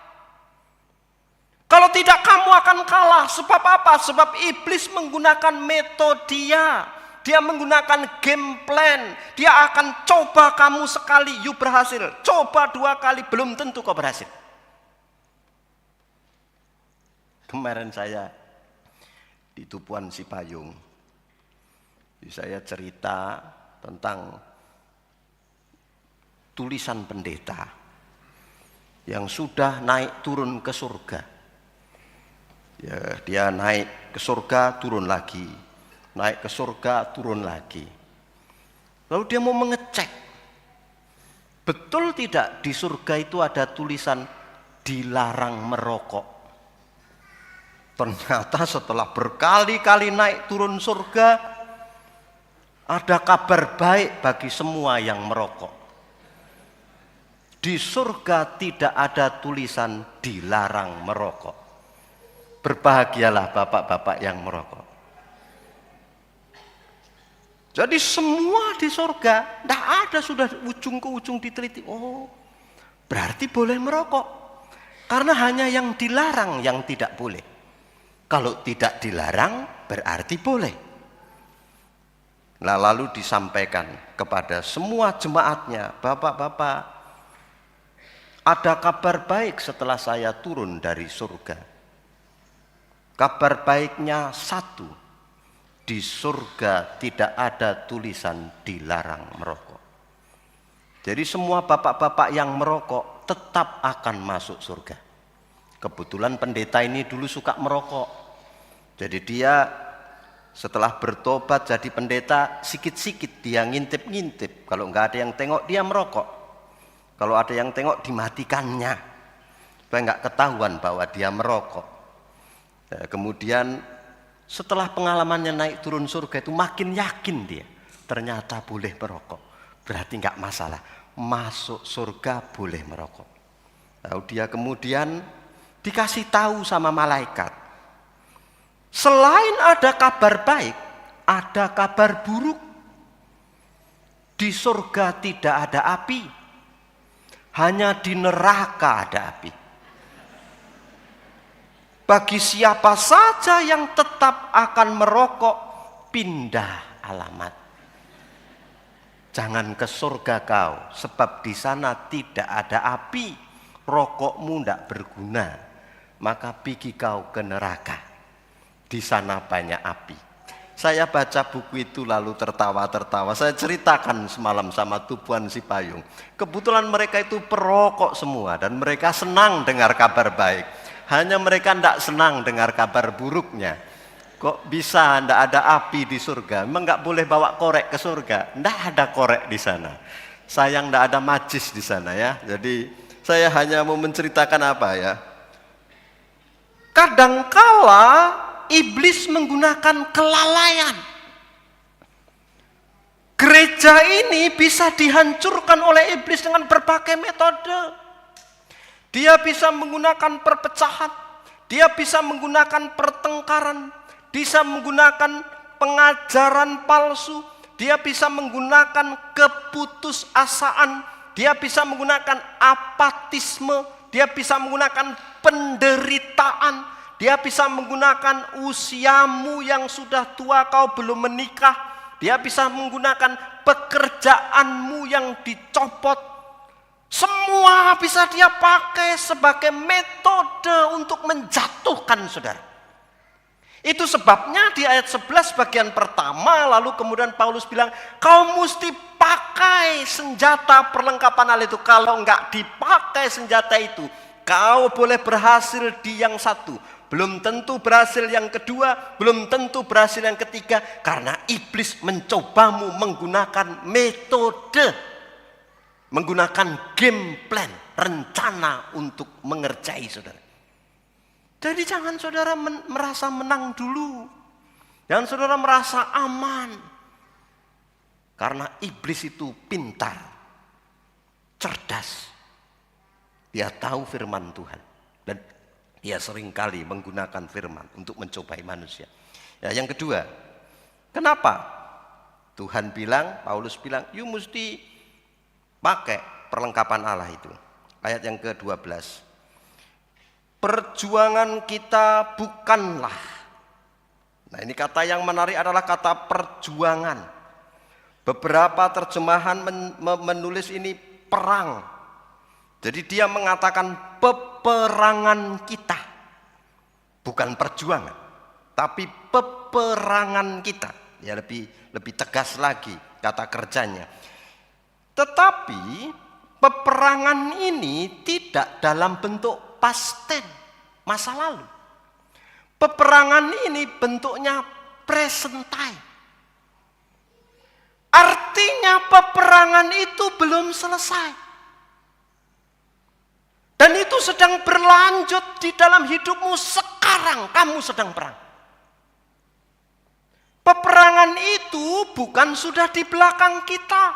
Kalau tidak, kamu akan kalah. Sebab apa? Sebab iblis menggunakan metodia. Dia menggunakan game plan. Dia akan coba kamu sekali, you berhasil. Coba dua kali, belum tentu kau berhasil. Kemarin saya di Tupuan Sipayung, saya cerita tentang tulisan pendeta yang sudah naik turun ke surga. Ya, dia naik ke surga, turun lagi, naik ke surga, turun lagi. Lalu dia mau mengecek, betul tidak di surga itu ada tulisan dilarang merokok? Ternyata setelah berkali-kali naik turun surga, ada kabar baik bagi semua yang merokok. Di surga tidak ada tulisan dilarang merokok. Berbahagialah bapak-bapak yang merokok. Jadi semua di surga, tidak ada sudah ujung ke ujung diteliti. Oh, berarti boleh merokok. Karena hanya yang dilarang yang tidak boleh. Kalau tidak dilarang, berarti boleh. Nah, lalu disampaikan kepada semua jemaatnya, bapak-bapak, ada kabar baik setelah saya turun dari surga. Kabar baiknya satu, di surga tidak ada tulisan dilarang merokok. Jadi semua bapak-bapak yang merokok tetap akan masuk surga. Kebetulan pendeta ini dulu suka merokok. Jadi dia setelah bertobat jadi pendeta, sikit-sikit dia ngintip-ngintip. Kalau nggak ada yang tengok, dia merokok. Kalau ada yang tengok, dimatikannya. Supaya nggak ketahuan bahwa dia merokok. Ya, kemudian setelah pengalamannya naik turun surga itu, makin yakin dia. Ternyata boleh merokok. Berarti nggak masalah. Masuk surga boleh merokok. Lalu dia kemudian dikasih tahu sama malaikat, selain ada kabar baik, ada kabar buruk. Di surga tidak ada api. Hanya di neraka ada api. Bagi siapa saja yang tetap akan merokok, pindah alamat. Jangan ke surga kau, sebab di sana tidak ada api. Rokokmu tidak berguna. Maka pergi kau ke neraka. Di sana banyak api. Saya baca buku itu lalu tertawa-tertawa. Saya ceritakan semalam sama Tupuan Sipayung. Kebetulan mereka itu perokok semua dan mereka senang dengar kabar baik. Hanya mereka tidak senang dengar kabar buruknya. Kok bisa tidak ada api di surga? Memang nggak boleh bawa korek ke surga? Tidak ada korek di sana. Sayang tidak ada macis di sana ya. Jadi saya hanya mau menceritakan apa ya. Kadangkala iblis menggunakan kelalaian. Gereja ini bisa dihancurkan oleh iblis dengan berbagai metode. Dia bisa menggunakan perpecahan, dia bisa menggunakan pertengkaran, bisa menggunakan pengajaran palsu, dia bisa menggunakan keputusasaan, dia bisa menggunakan apatisme, dia bisa menggunakan penderitaan, dia bisa menggunakan usiamu yang sudah tua, kau belum menikah, dia bisa menggunakan pekerjaanmu yang dicopot. Semua bisa dia pakai sebagai metode untuk menjatuhkan saudara. Itu sebabnya di ayat sebelas bagian pertama, lalu kemudian Paulus bilang, "Kau mesti pakai senjata perlengkapan Allah itu. Kalau enggak dipakai senjata itu, kau boleh berhasil di yang satu. Belum tentu berhasil yang kedua, belum tentu berhasil yang ketiga, karena iblis mencobamu menggunakan metode, menggunakan game plan, rencana untuk mengerjai saudara." Jadi jangan saudara men- merasa menang dulu. Jangan saudara merasa aman. Karena iblis itu pintar, cerdas. Dia tahu firman Tuhan. Dan dia seringkali menggunakan firman untuk mencobai manusia. Ya, yang kedua, kenapa? Tuhan bilang, Paulus bilang, "You mesti pakai perlengkapan Allah itu." Ayat yang kedua belas. "Perjuangan kita bukanlah." Nah, ini kata yang menarik adalah kata perjuangan. Beberapa terjemahan men- me- menulis ini perang. Jadi dia mengatakan peperangan kita. Bukan perjuangan, tapi peperangan kita. Ya, lebih lebih tegas lagi kata kerjanya. Tetapi peperangan ini tidak dalam bentuk past tense, masa lalu. Peperangan ini bentuknya present time. Artinya peperangan itu belum selesai. Dan itu sedang berlanjut di dalam hidupmu sekarang, kamu sedang perang. Peperangan itu bukan sudah di belakang kita.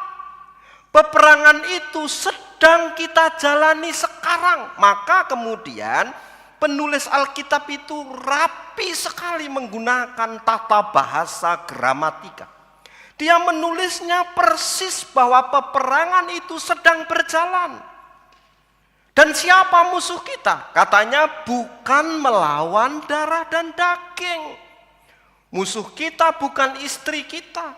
Peperangan itu sedang kita jalani sekarang. Maka kemudian penulis Alkitab itu rapi sekali menggunakan tata bahasa gramatika. Dia menulisnya persis bahwa peperangan itu sedang berjalan. Dan siapa musuh kita? Katanya bukan melawan darah dan daging. Musuh kita bukan istri kita.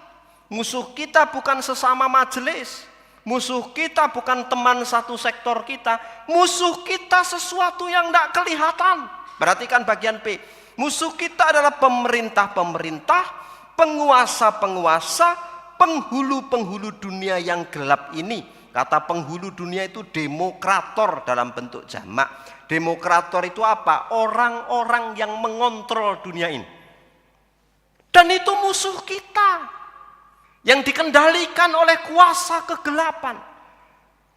Musuh kita bukan sesama majelis. Musuh kita bukan teman satu sektor kita. Musuh kita sesuatu yang tidak kelihatan. Perhatikan bagian P. Musuh kita adalah pemerintah-pemerintah, penguasa-penguasa, penghulu-penghulu dunia yang gelap ini. Kata penghulu dunia itu demokrator dalam bentuk jamak. Demokrator itu apa? Orang-orang yang mengontrol dunia ini. Dan itu musuh kita yang dikendalikan oleh kuasa kegelapan,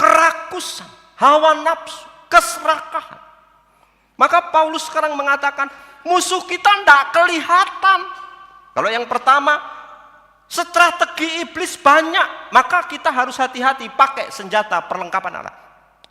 kerakusan, hawa nafsu, keserakahan. Maka Paulus sekarang mengatakan, musuh kita tidak kelihatan. Kalau yang pertama, strategi iblis banyak, maka kita harus hati-hati pakai senjata perlengkapan Allah.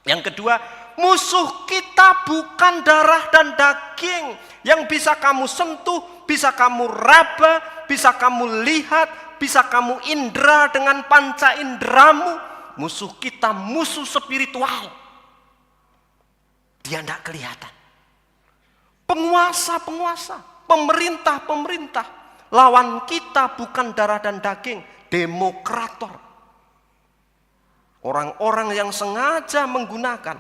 Yang kedua, musuh kita bukan darah dan daging yang bisa kamu sentuh, bisa kamu raba, bisa kamu lihat, bisa kamu indra dengan panca indramu. Musuh kita musuh spiritual. Dia tidak kelihatan. Penguasa-penguasa, pemerintah-pemerintah, lawan kita bukan darah dan daging, demokrator. Orang-orang yang sengaja menggunakan,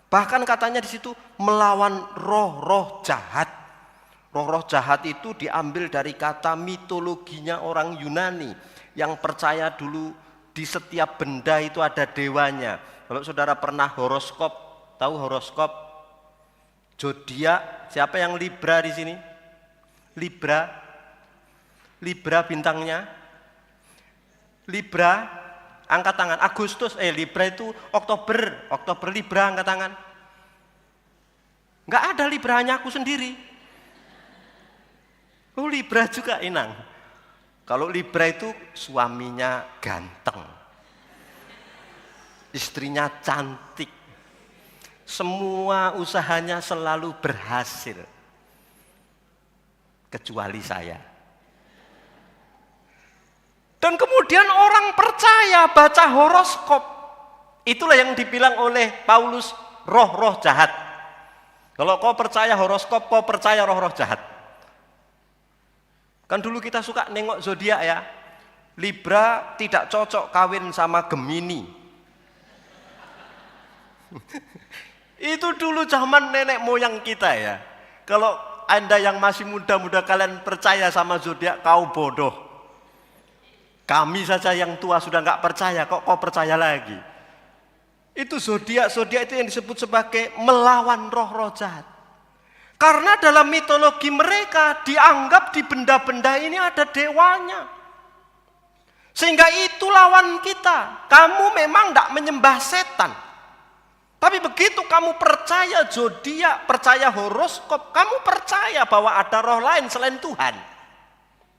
bahkan katanya di situ melawan roh-roh jahat. Roh-roh jahat itu diambil dari kata mitologinya orang Yunani yang percaya dulu di setiap benda itu ada dewanya. Kalau saudara pernah horoskop, tahu horoskop? Zodiak, siapa yang Libra di sini? Libra. Libra bintangnya. Libra, angkat tangan. Agustus, eh, Libra itu Oktober. Oktober, Libra, angkat tangan. Nggak ada Libra, hanya aku sendiri. Oh, Libra juga, Inang. Kalau Libra itu suaminya ganteng, istrinya cantik, semua usahanya selalu berhasil, kecuali saya. Dan kemudian orang percaya baca horoskop. Itulah yang dibilang oleh Paulus roh-roh jahat. Kalau kau percaya horoskop, kau percaya roh-roh jahat. Kan dulu kita suka nengok zodiak, ya. Libra tidak cocok kawin sama Gemini. Itu dulu zaman nenek moyang kita ya. Kalau Anda yang masih muda-muda kalian percaya sama zodiak, kau bodoh. Kami saja yang tua sudah nggak percaya, kok kau percaya lagi? Itu zodiak, zodiak itu yang disebut sebagai melawan roh-roh jahat. Karena dalam mitologi mereka dianggap di benda-benda ini ada dewanya. Sehingga itu lawan kita. Kamu memang tidak menyembah setan. Tapi begitu kamu percaya zodiak, percaya horoskop, kamu percaya bahwa ada roh lain selain Tuhan.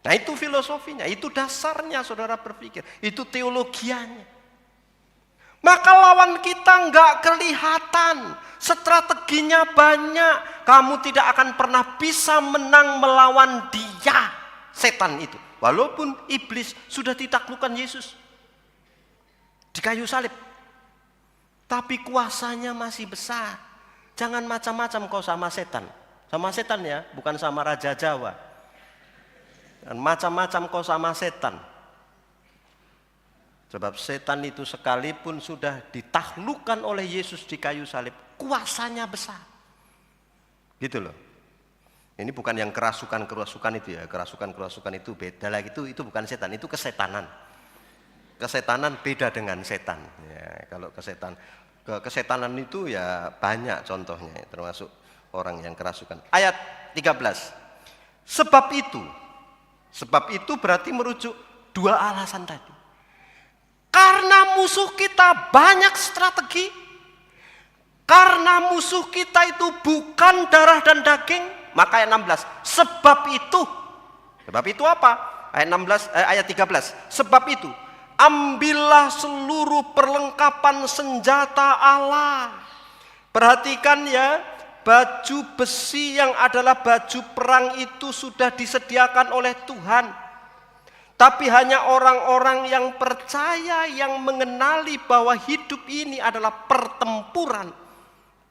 Nah, itu filosofinya, itu dasarnya saudara berpikir, itu teologianya. Maka lawan kita nggak kelihatan, strateginya banyak, kamu tidak akan pernah bisa menang melawan dia, setan itu. Walaupun iblis sudah ditaklukkan Yesus di kayu salib, tapi kuasanya masih besar. Jangan macam-macam kau sama setan. Sama setan ya, bukan sama Raja Jawa. Dan macam-macam kau sama setan. Sebab setan itu sekalipun sudah ditaklukkan oleh Yesus di kayu salib, kuasanya besar. Gitu loh. Ini bukan yang kerasukan-kerasukan itu ya. Kerasukan-kerasukan itu beda lagi. Itu, itu bukan setan, itu kesetanan. Kesetanan beda dengan setan. Ya, kalau kesetan, ke, kesetanan itu ya banyak contohnya, termasuk orang yang kerasukan. Ayat tiga belas. Sebab itu, sebab itu berarti merujuk dua alasan tadi. Karena musuh kita banyak strategi, karena musuh kita itu bukan darah dan daging, maka ayat enam belas, sebab itu. Sebab itu apa? Ayat enam belas, eh, ayat tiga belas. Sebab itu, ambillah seluruh perlengkapan senjata Allah. Perhatikan ya, baju besi yang adalah baju perang itu sudah disediakan oleh Tuhan. Tapi hanya orang-orang yang percaya, yang mengenali bahwa hidup ini adalah pertempuran,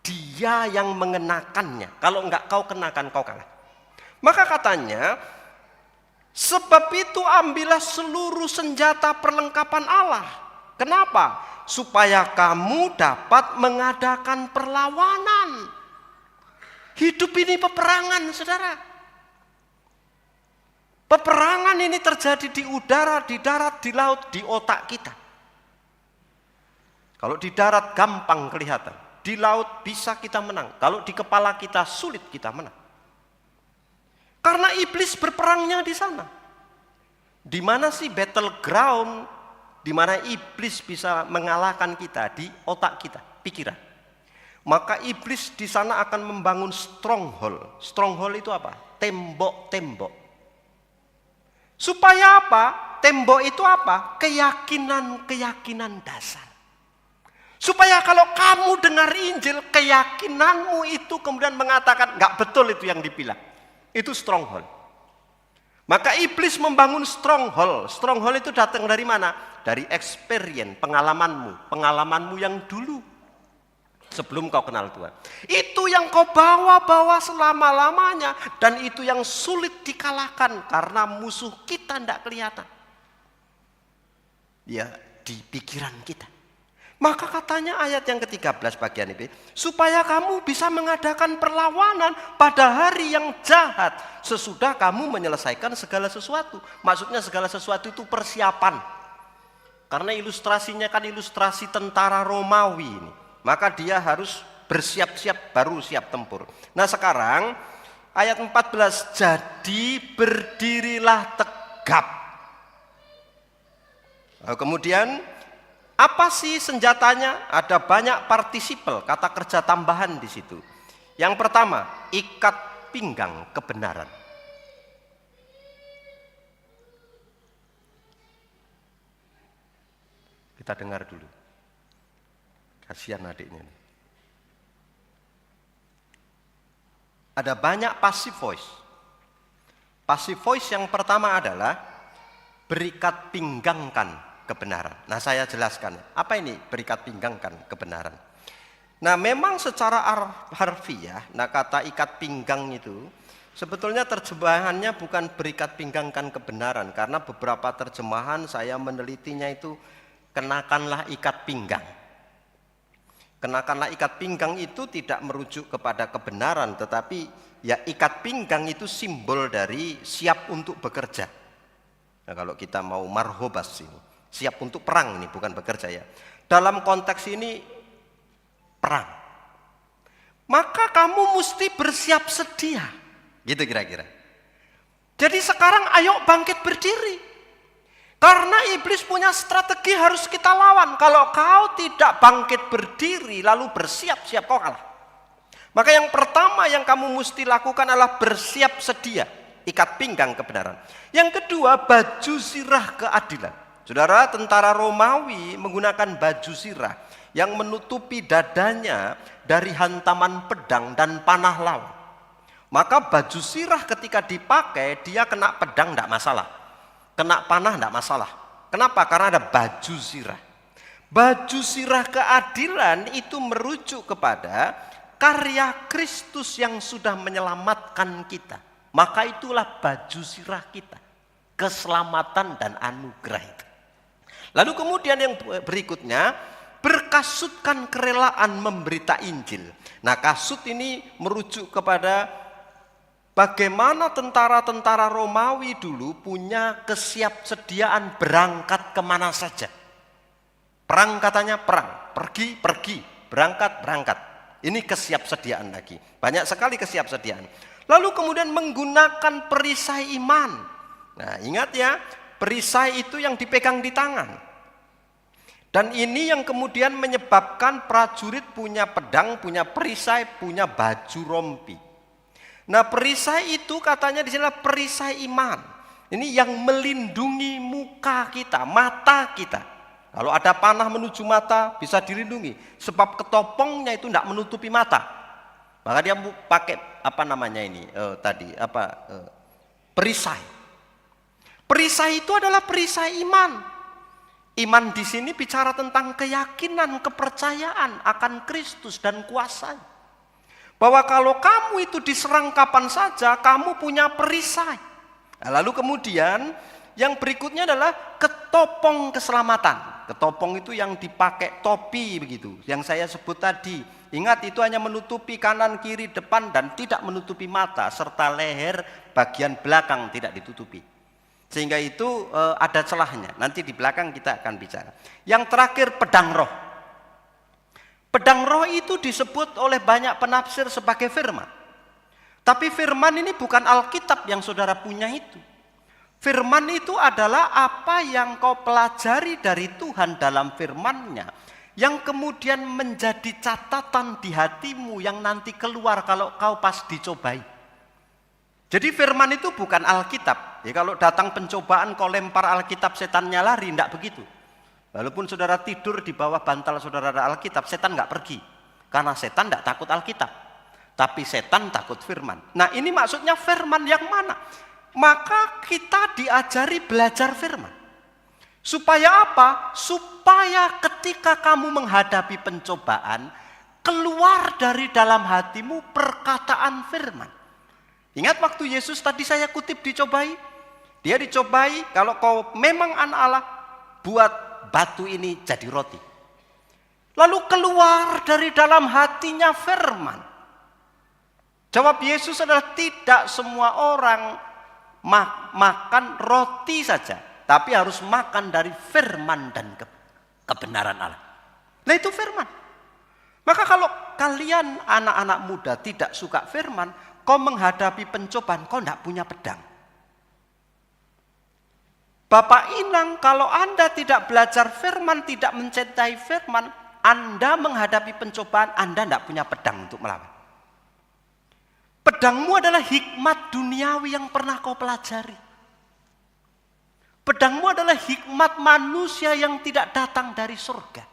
dia yang mengenakannya. Kalau enggak kau kenakan, kau kalah. Maka katanya, sebab itu ambillah seluruh senjata perlengkapan Allah. Kenapa? Supaya kamu dapat mengadakan perlawanan. Hidup ini peperangan, saudara. Peperangan ini terjadi di udara, di darat, di laut, di otak kita. Kalau di darat gampang kelihatan, di laut bisa kita menang. Kalau di kepala kita sulit kita menang. Karena iblis berperangnya di sana. Di mana sih battleground di mana iblis bisa mengalahkan kita? Di otak kita, pikiran. Maka iblis di sana akan membangun stronghold. Stronghold itu apa? Tembok-tembok. Supaya apa? Tembok itu apa? Keyakinan-keyakinan dasar. Supaya kalau kamu dengar Injil, keyakinanmu itu kemudian mengatakan, "Nggak betul itu yang dibilang." Itu stronghold. Maka iblis membangun stronghold. Stronghold itu datang dari mana? Dari experience, pengalamanmu, pengalamanmu yang dulu. Sebelum kau kenal Tuhan. Itu yang kau bawa-bawa selama-lamanya. Dan itu yang sulit dikalahkan karena musuh kita tidak kelihatan. Ya, di pikiran kita. Maka katanya ayat yang ketiga belas bagian ini, supaya kamu bisa mengadakan perlawanan pada hari yang jahat sesudah kamu menyelesaikan segala sesuatu. Maksudnya segala sesuatu itu persiapan. Karena ilustrasinya kan ilustrasi tentara Romawi ini. Maka dia harus bersiap-siap baru siap tempur. Nah, sekarang ayat empat belas, jadi berdirilah tegap. Lalu kemudian apa sih senjatanya? Ada banyak participle, kata kerja tambahan di situ. Yang pertama, ikat pinggang kebenaran. Kita dengar dulu. Kasihan adiknya ini. Ada banyak passive voice. Passive voice yang pertama adalah berikat pinggangkan kebenaran. Nah, saya jelaskan. Apa ini berikat pinggangkan kebenaran? Nah, memang secara ar- harfiah, nah, kata ikat pinggang itu sebetulnya terjemahannya bukan berikat pinggangkan kebenaran, karena beberapa terjemahan saya menelitinya itu kenakanlah ikat pinggang. Kenakanlah ikat pinggang itu tidak merujuk kepada kebenaran, tetapi ya ikat pinggang itu simbol dari siap untuk bekerja. Nah, kalau kita mau marhobas ini, siap untuk perang ini, bukan bekerja ya. Dalam konteks ini perang. Maka kamu mesti bersiap sedia. Gitu kira-kira. Jadi sekarang ayo bangkit berdiri. Karena iblis punya strategi harus kita lawan. Kalau kau tidak bangkit berdiri lalu bersiap-siap, kau kalah. Maka yang pertama yang kamu mesti lakukan adalah bersiap sedia. Ikat pinggang kebenaran. Yang kedua, baju zirah keadilan. Saudara, tentara Romawi menggunakan baju zirah yang menutupi dadanya dari hantaman pedang dan panah lawan. Maka baju zirah ketika dipakai, dia kena pedang tidak masalah. Kena panah tidak masalah. Kenapa? Karena ada baju zirah. Baju zirah keadilan itu merujuk kepada karya Kristus yang sudah menyelamatkan kita. Maka itulah baju zirah kita. Keselamatan dan anugerah itu. Lalu kemudian yang berikutnya, berkasutkan kerelaan memberita Injil. Nah, kasut ini merujuk kepada bagaimana tentara-tentara Romawi dulu punya kesiapsediaan berangkat kemana saja. Perang katanya perang, pergi, pergi, berangkat, berangkat. Ini kesiapsediaan lagi. Banyak sekali kesiapsediaan. Lalu kemudian menggunakan perisai iman. Nah, ingat ya, perisai itu yang dipegang di tangan. Dan ini yang kemudian menyebabkan prajurit punya pedang, punya perisai, punya baju rompi. Nah, perisai itu katanya di sini adalah perisai iman. Ini yang melindungi muka kita, mata kita. Kalau ada panah menuju mata, bisa dilindungi. Sebab ketopongnya itu tidak menutupi mata. Maka dia pakai apa namanya ini eh, tadi, apa eh, perisai. Perisai itu adalah perisai iman. Iman di sini bicara tentang keyakinan, kepercayaan akan Kristus dan kuasanya. Bahwa kalau kamu itu diserang kapan saja, kamu punya perisai. Nah, lalu kemudian yang berikutnya adalah ketopong keselamatan. Ketopong itu yang dipakai topi begitu. Yang saya sebut tadi. Ingat, itu hanya menutupi kanan, kiri, depan, dan tidak menutupi mata, serta leher bagian belakang tidak ditutupi. Sehingga itu eh, ada celahnya. Nanti di belakang kita akan bicara. Yang terakhir, pedang roh. Pedang roh itu disebut oleh banyak penafsir sebagai firman. Tapi firman ini bukan Alkitab yang saudara punya itu. Firman itu adalah apa yang kau pelajari dari Tuhan dalam firman-Nya, yang kemudian menjadi catatan di hatimu yang nanti keluar kalau kau pas dicobai. Jadi firman itu bukan Alkitab. Ya, kalau datang pencobaan, kau lempar Alkitab, setannya lari, tidak begitu. Walaupun saudara tidur di bawah bantal saudara ada Alkitab, setan nggak pergi. Karena setan tidak takut Alkitab. Tapi setan takut firman. Nah, ini maksudnya firman yang mana? Maka kita diajari belajar firman. Supaya apa? Supaya ketika kamu menghadapi pencobaan, keluar dari dalam hatimu perkataan firman. Ingat waktu Yesus tadi saya kutip dicobai? Dia dicobai, kalau kau memang anak Allah, buat batu ini jadi roti. Lalu keluar dari dalam hatinya firman. Jawab Yesus adalah tidak semua orang ma- makan roti saja, tapi harus makan dari firman dan ke- kebenaran Allah. Nah, itu firman. Maka kalau kalian anak-anak muda tidak suka firman, kau menghadapi pencobaan, kau tidak punya pedang. Bapak Inang, kalau Anda tidak belajar firman, tidak mencintai firman, Anda menghadapi pencobaan, Anda tidak punya pedang untuk melawan. Pedangmu adalah hikmat duniawi yang pernah kau pelajari. Pedangmu adalah hikmat manusia yang tidak datang dari surga.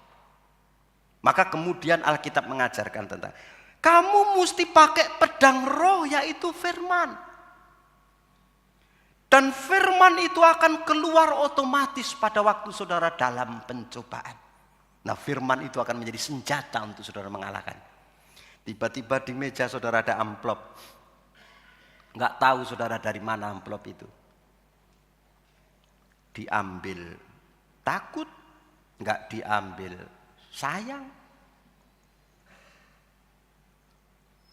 Maka kemudian Alkitab mengajarkan tentang kamu mesti pakai pedang roh, yaitu firman. Dan firman itu akan keluar otomatis pada waktu saudara dalam pencobaan. Nah, firman itu akan menjadi senjata untuk saudara mengalahkan. Tiba-tiba di meja saudara ada amplop. Nggak tahu saudara dari mana amplop itu. Diambil takut, nggak diambil sayang.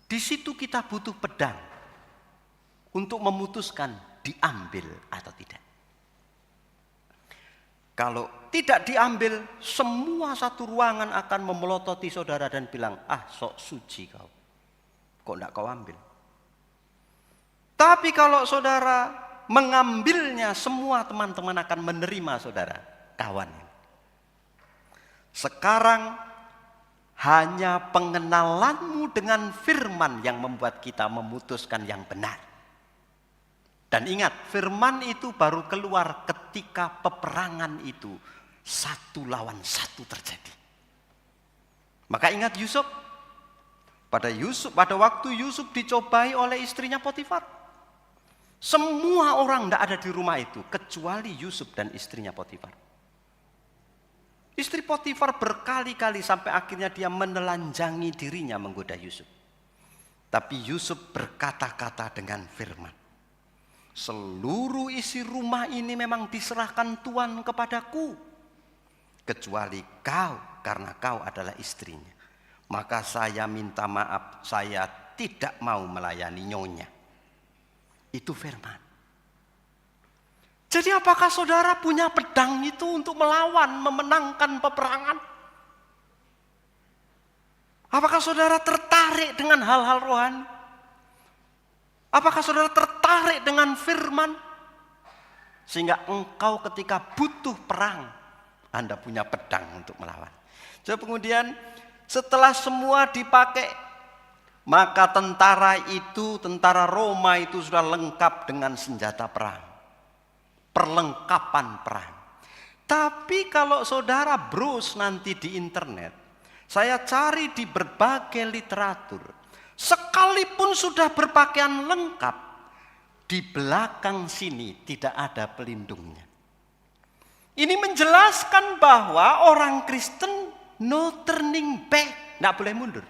Di situ kita butuh pedang untuk memutuskan diambil atau tidak. Kalau tidak diambil, semua satu ruangan akan memelototi saudara dan bilang, "Ah, sok suci kau. Kok ndak kau ambil?" Tapi kalau saudara mengambilnya, semua teman-teman akan menerima saudara, kawan. Sekarang hanya pengenalanmu dengan firman yang membuat kita memutuskan yang benar. Dan ingat, firman itu baru keluar ketika peperangan itu satu lawan satu terjadi. Maka ingat Yusuf, pada Yusuf, pada waktu Yusuf dicobai oleh istrinya Potifar. Semua orang tidak ada di rumah itu kecuali Yusuf dan istrinya Potifar. Istri Potifar berkali-kali sampai akhirnya dia menelanjangi dirinya menggoda Yusuf. Tapi Yusuf berkata-kata dengan firman, "Seluruh isi rumah ini memang diserahkan Tuhan kepadaku, kecuali kau, karena kau adalah istrinya. Maka saya minta maaf, saya tidak mau melayani nyonya." Itu firman. Jadi apakah saudara punya pedang itu untuk melawan, memenangkan peperangan? Apakah saudara tertarik dengan hal-hal rohani? Apakah saudara tertarik dengan firman? Sehingga engkau ketika butuh perang, Anda punya pedang untuk melawan. Jadi kemudian setelah semua dipakai, maka tentara itu, tentara Roma itu sudah lengkap dengan senjata perang. Perlengkapan perang. Tapi kalau saudara browse nanti di internet, saya cari di berbagai literatur, sekalipun sudah berpakaian lengkap, di belakang sini tidak ada pelindungnya. Ini menjelaskan bahwa orang Kristen no turning back, tidak boleh mundur.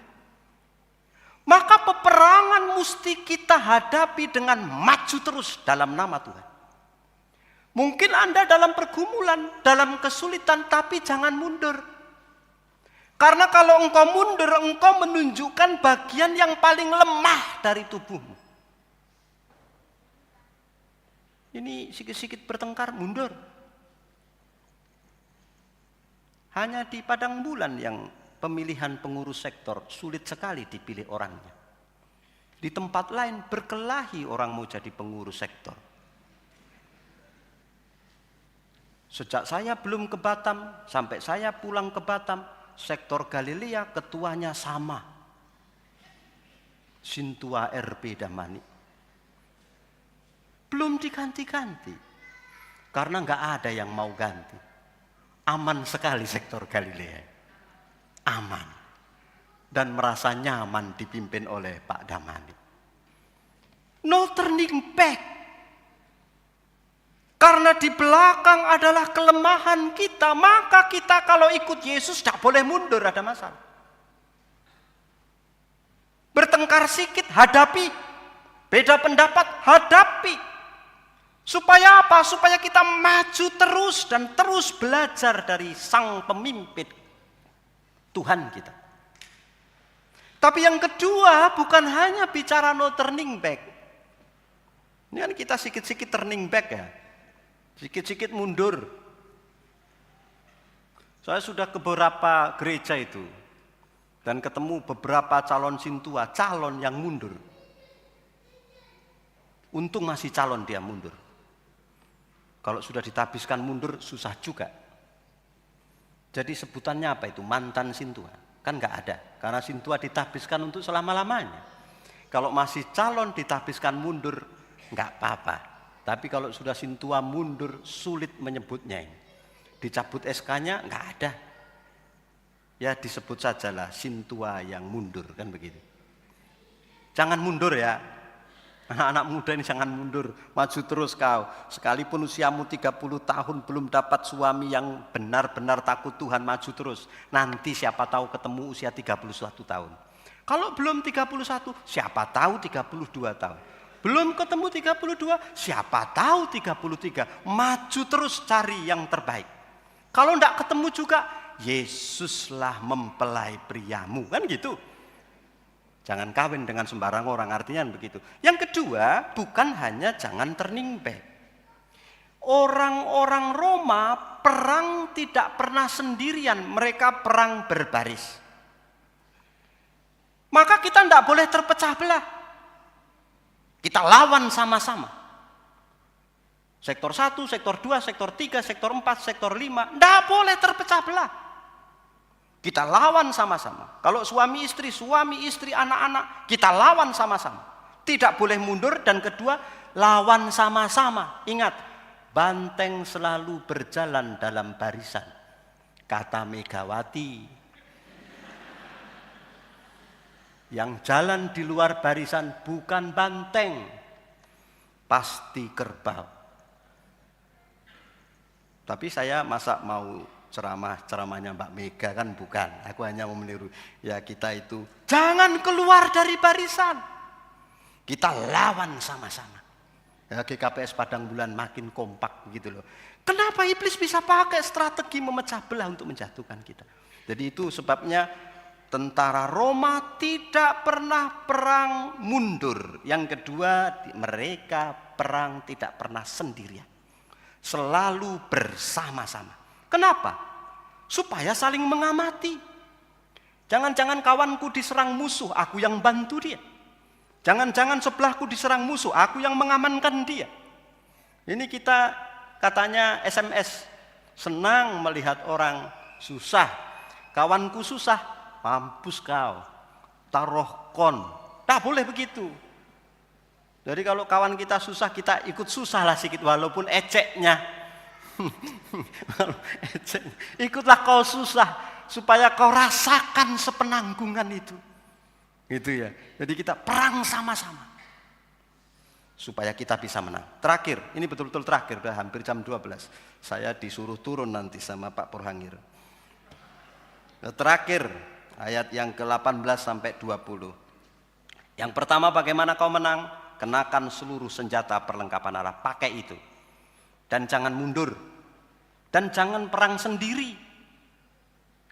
Maka peperangan mesti kita hadapi dengan maju terus dalam nama Tuhan. Mungkin Anda dalam pergumulan, dalam kesulitan, tapi jangan mundur. Karena kalau engkau mundur, engkau menunjukkan bagian yang paling lemah dari tubuhmu. Ini sikit-sikit bertengkar, mundur. Hanya di Padang Bulan yang pemilihan pengurus sektor sulit sekali dipilih orangnya. Di tempat lain berkelahi orang mau jadi pengurus sektor. Sejak saya belum ke Batam, sampai saya pulang ke Batam, sektor Galilea ketuanya sama. Sintua R P Damani. Belum diganti-ganti. Karena nggak ada yang mau ganti. Aman sekali sektor Galilea. Aman. Dan merasa nyaman dipimpin oleh Pak Damani. No turning back. Karena di belakang adalah kelemahan kita, maka kita kalau ikut Yesus tidak boleh mundur, ada masalah. Bertengkar sikit, hadapi. Beda pendapat, hadapi. Supaya apa? Supaya kita maju terus dan terus belajar dari sang pemimpin, Tuhan kita. Tapi yang kedua, bukan hanya bicara no turning back. Ini kan kita sikit-sikit turning back ya. Sikit-sikit mundur. Saya sudah ke beberapa gereja itu dan ketemu beberapa calon sintua, calon yang mundur. Untung masih calon dia mundur. Kalau sudah ditabiskan mundur, susah juga. Jadi sebutannya apa itu? Mantan sintua. Kan nggak ada. Karena sintua ditabiskan untuk selama-lamanya. Kalau masih calon ditabiskan mundur, nggak apa-apa. Tapi kalau sudah sintua mundur, sulit menyebutnya ini. Dicabut S K-nya, nggak ada. Ya disebut sajalah sintua yang mundur, kan begitu. Jangan mundur ya. Anak-anak muda ini jangan mundur, maju terus kau. Sekalipun usiamu tiga puluh tahun belum dapat suami yang benar-benar takut Tuhan, maju terus. Nanti siapa tahu ketemu usia tiga puluh satu tahun. Kalau belum tiga puluh satu, siapa tahu tiga puluh dua tahun. Belum ketemu tiga puluh dua, siapa tahu tiga puluh tiga. Maju terus cari yang terbaik. Kalau tidak ketemu juga, Yesuslah mempelai priamu. Kan gitu. Jangan kawin dengan sembarang orang, artinya begitu. Yang kedua, bukan hanya jangan turning back. Orang-orang Roma perang tidak pernah sendirian, mereka perang berbaris. Maka kita tidak boleh terpecah belah. Kita lawan sama-sama. Sektor satu, sektor dua, sektor tiga, sektor empat, sektor lima, tidak boleh terpecah belah. Kita lawan sama-sama. Kalau suami istri, suami istri, anak-anak, kita lawan sama-sama. Tidak boleh mundur, dan kedua, lawan sama-sama. Ingat, banteng selalu berjalan dalam barisan. Kata Megawati, yang jalan di luar barisan bukan banteng, pasti kerbau. Tapi saya masa mau ceramah, ceramahnya Mbak Mega, kan bukan. Aku hanya mau meniru. Ya, kita itu jangan keluar dari barisan. Kita lawan sama-sama. Ya, G K P S Padang Bulan makin kompak gitu loh. Kenapa iblis bisa pakai strategi memecah belah untuk menjatuhkan kita? Jadi itu sebabnya tentara Roma tidak pernah perang mundur. Yang kedua, mereka perang tidak pernah sendirian. Selalu bersama-sama. Kenapa? Supaya saling mengamati. Jangan-jangan kawanku diserang musuh, aku yang bantu dia. Jangan-jangan sebelahku diserang musuh, aku yang mengamankan dia. Ini kita katanya S M S, senang melihat orang susah. Kawanku susah, mampus kau, taruh kon. Tak boleh begitu. Jadi kalau kawan kita susah, kita ikut susah lah sedikit, walaupun eceknya. Ecek. Ikutlah kau susah, supaya kau rasakan sepenanggungan itu. Gitu ya. Jadi kita perang sama-sama. Supaya kita bisa menang. Terakhir, ini betul-betul terakhir, udah hampir jam dua belas. Saya disuruh turun nanti sama Pak Purhangir. Nah, terakhir, ayat yang ke delapan belas sampai dua puluh. Yang pertama, bagaimana kau menang? Kenakan seluruh senjata perlengkapan Allah, pakai itu. Dan jangan mundur. Dan jangan perang sendiri.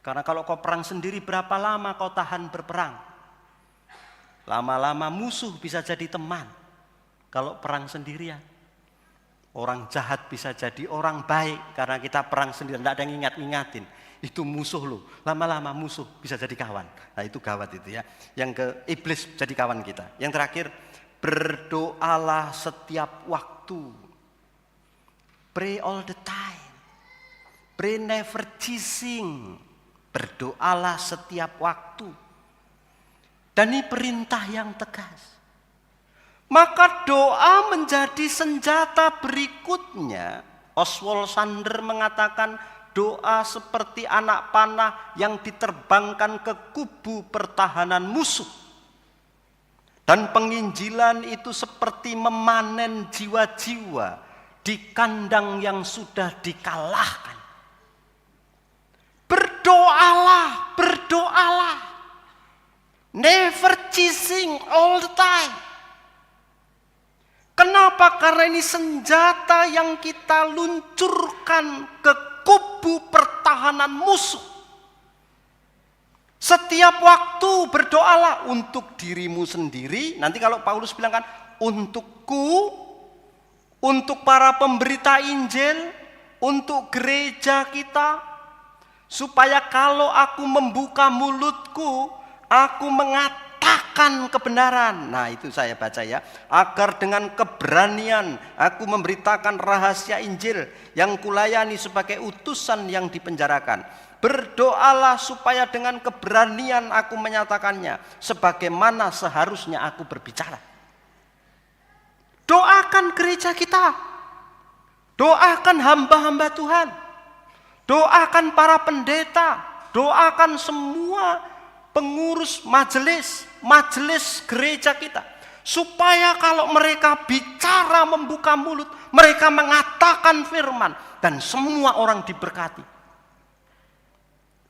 Karena kalau kau perang sendiri, berapa lama kau tahan berperang? Lama-lama musuh bisa jadi teman. Kalau perang sendirian, orang jahat bisa jadi orang baik karena kita perang sendirian, tidak ada yang ingat-ingatin. Itu musuh lo, lama-lama musuh bisa jadi kawan. Nah, itu gawat itu ya. Yang ke iblis jadi kawan kita. Yang terakhir, berdoalah setiap waktu. Pray all the time. Pray never ceasing. Berdoalah setiap waktu. Dan ini perintah yang tegas. Maka doa menjadi senjata berikutnya. Oswald Sander mengatakan, doa seperti anak panah yang diterbangkan ke kubu pertahanan musuh. Dan penginjilan itu seperti memanen jiwa-jiwa di kandang yang sudah dikalahkan. Berdoalah, berdoalah. Never ceasing, all the time. Kenapa? Karena ini senjata yang kita luncurkan ke kubu pertahanan musuh. Setiap waktu berdoalah untuk dirimu sendiri. Nanti kalau Paulus bilang kan, untukku, untuk para pemberita Injil, untuk gereja kita, supaya kalau aku membuka mulutku, aku mengatakan kebenaran. Nah, itu saya baca ya. Agar dengan keberanian aku memberitakan rahasia Injil yang kulayani sebagai utusan yang dipenjarakan. Berdoalah supaya dengan keberanian aku menyatakannya sebagaimana seharusnya aku berbicara. Doakan gereja kita. Doakan hamba-hamba Tuhan. Doakan para pendeta. Doakan semua pengurus majelis, majelis gereja kita. Supaya kalau mereka bicara, membuka mulut, mereka mengatakan firman dan semua orang diberkati.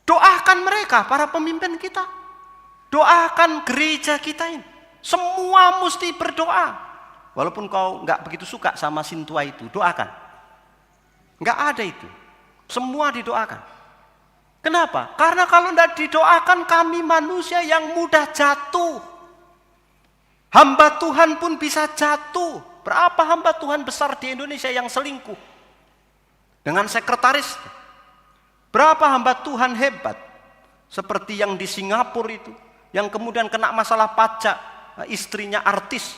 Doakan mereka, para pemimpin kita. Doakan gereja kita ini. Semua mesti berdoa. Walaupun kau nggak begitu suka sama sintua itu, doakan. Nggak ada itu. Semua didoakan. Kenapa? Karena kalau tidak didoakan, kami manusia yang mudah jatuh. Hamba Tuhan pun bisa jatuh. Berapa hamba Tuhan besar di Indonesia yang selingkuh dengan sekretaris? Berapa hamba Tuhan hebat seperti yang di Singapura itu, yang kemudian kena masalah pajak, istrinya artis,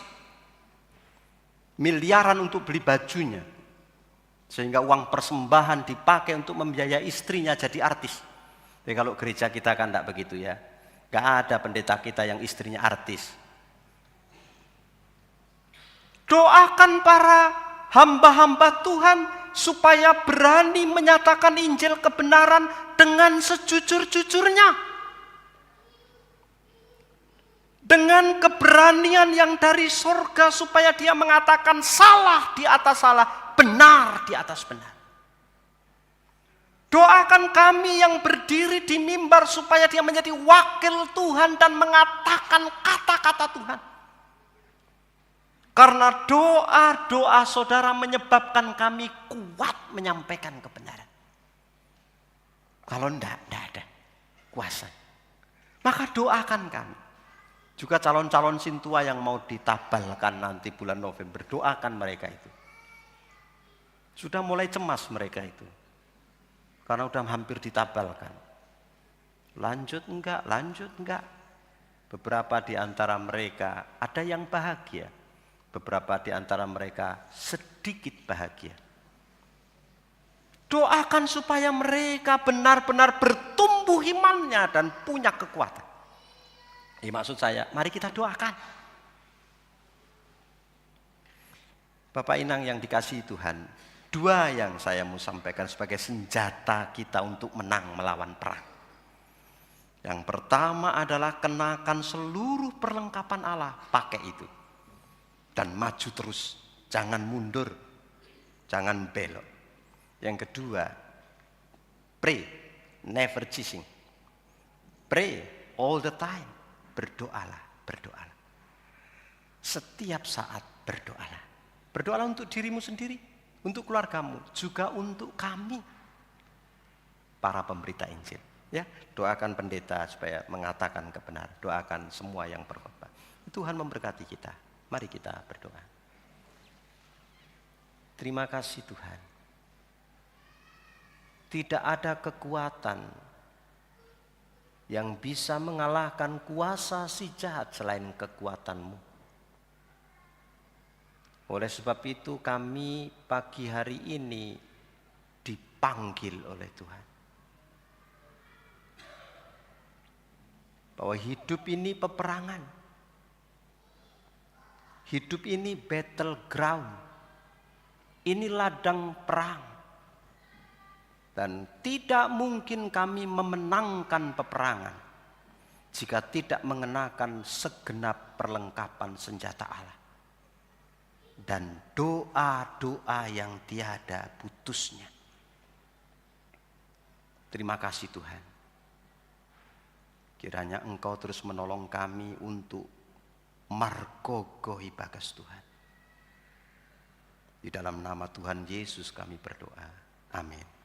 miliaran untuk beli bajunya, sehingga uang persembahan dipakai untuk membiayai istrinya jadi artis. Tapi kalau gereja kita kan tidak begitu, ya. Gak ada pendeta kita yang istrinya artis. Doakan para hamba-hamba Tuhan supaya berani menyatakan Injil kebenaran dengan sejujur-jujurnya. Dengan keberanian yang dari sorga supaya dia mengatakan salah di atas salah, benar di atas benar. Doakan kami yang berdiri di mimbar supaya dia menjadi wakil Tuhan dan mengatakan kata-kata Tuhan. Karena doa-doa saudara menyebabkan kami kuat menyampaikan kebenaran. Kalau ndak, ndak ada kuasa. Maka doakan kami. Juga calon-calon sintua yang mau ditabalkan nanti bulan November, doakan mereka itu. Sudah mulai cemas mereka itu. Karena udah hampir ditabalkan. Lanjut enggak, lanjut enggak. Beberapa di antara mereka ada yang bahagia. Beberapa di antara mereka sedikit bahagia. Doakan supaya mereka benar-benar bertumbuh imannya dan punya kekuatan. Ini maksud saya, mari kita doakan. Bapak Inang yang dikasihi Tuhan, dua yang saya mau sampaikan sebagai senjata kita untuk menang melawan perang. Yang pertama adalah kenakan seluruh perlengkapan Allah, pakai itu. Dan maju terus, jangan mundur, jangan belok. Yang kedua, pray, never ceasing. Pray all the time, berdoalah, berdoalah. Setiap saat berdoalah. Berdoalah untuk dirimu sendiri, untuk keluargamu, juga untuk kami, para pemberita Injil. Ya, doakan pendeta supaya mengatakan kebenaran. Doakan semua yang berkhotbah. Tuhan memberkati kita. Mari kita berdoa. Terima kasih Tuhan. Tidak ada kekuatan yang bisa mengalahkan kuasa si jahat selain kekuatan-Mu. Oleh sebab itu kami pagi hari ini dipanggil oleh Tuhan. Bahwa hidup ini peperangan. Hidup ini battleground. Ini ladang perang. Dan tidak mungkin kami memenangkan peperangan jika tidak mengenakan segenap perlengkapan senjata Allah dan doa-doa yang tiada putusnya. Terima kasih Tuhan. Kiranya Engkau terus menolong kami untuk margogohi bagas Tuhan. Di dalam nama Tuhan Yesus kami berdoa. Amin.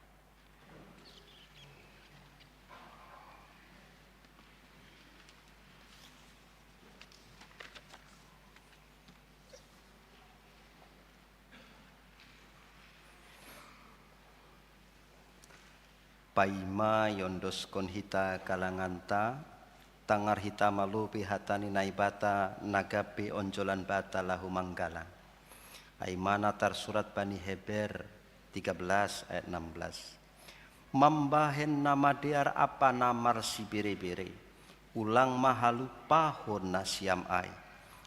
Paima yondoskon hita kalanganta, tangar hita malupi hatani Naibata nagapi onjolan bata lahu manggalang. Aimana tarsurat bani Heber tiga belas ayat enam belas. Mambahen namadear apa namar sibere-bere, ulang mahalupahon nasiam ai.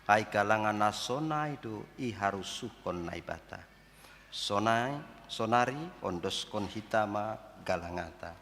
Ai galangan nasonai do iharusuhon Naibata. Sonai, sonari ondoskon hita ma galangata.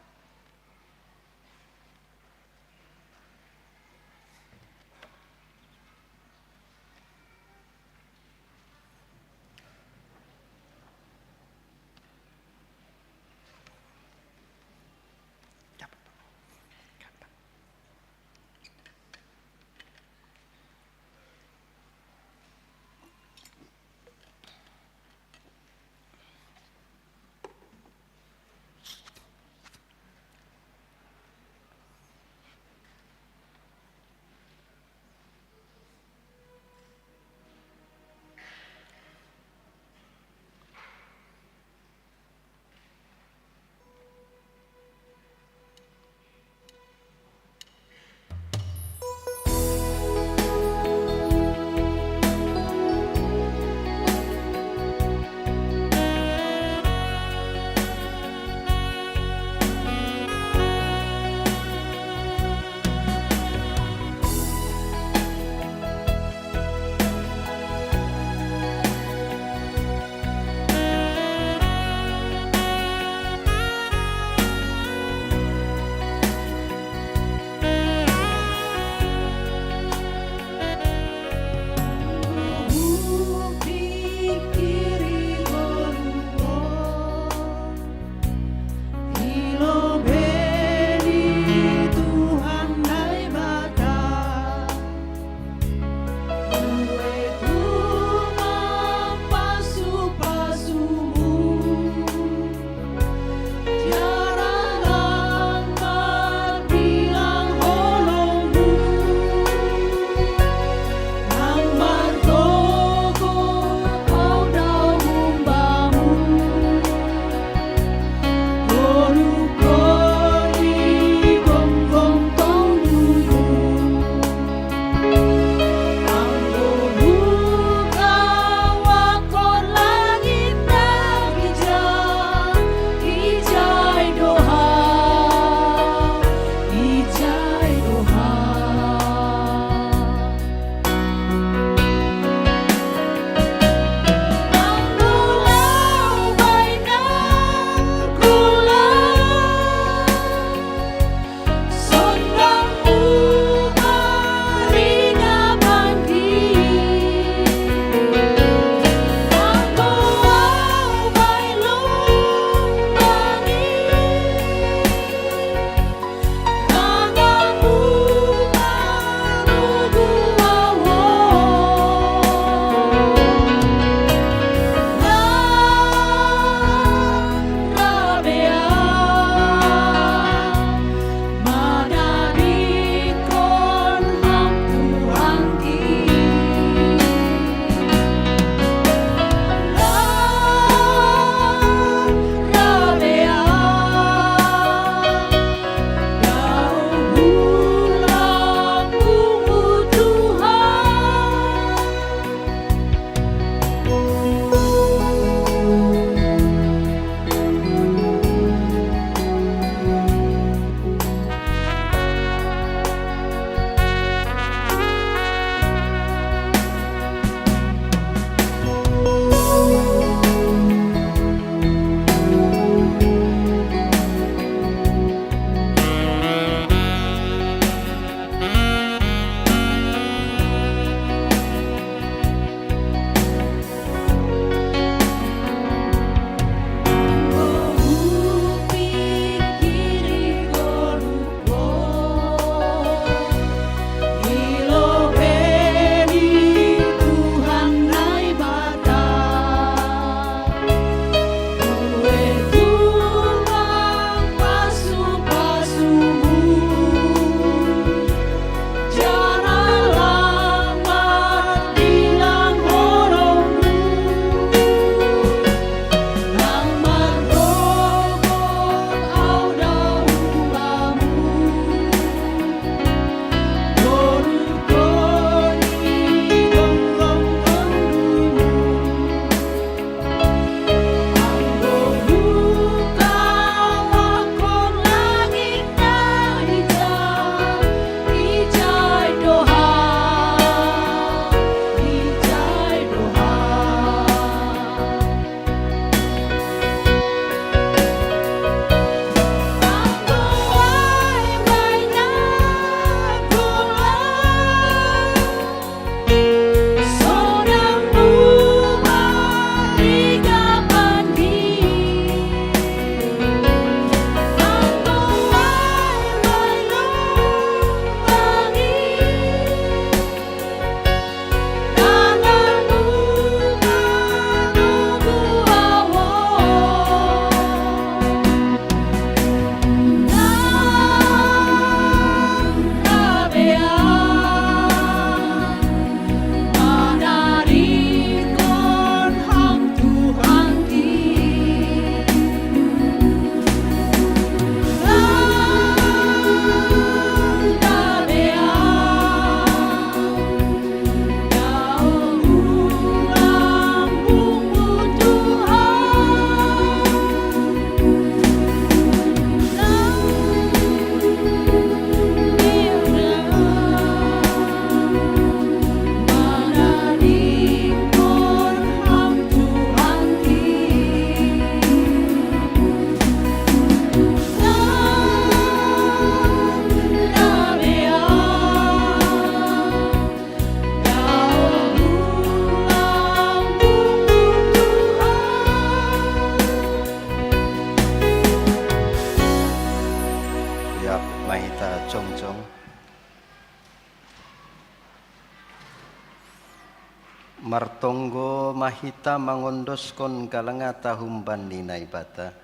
Martonggo ma hita mangondoskon galangata humbani Naibata.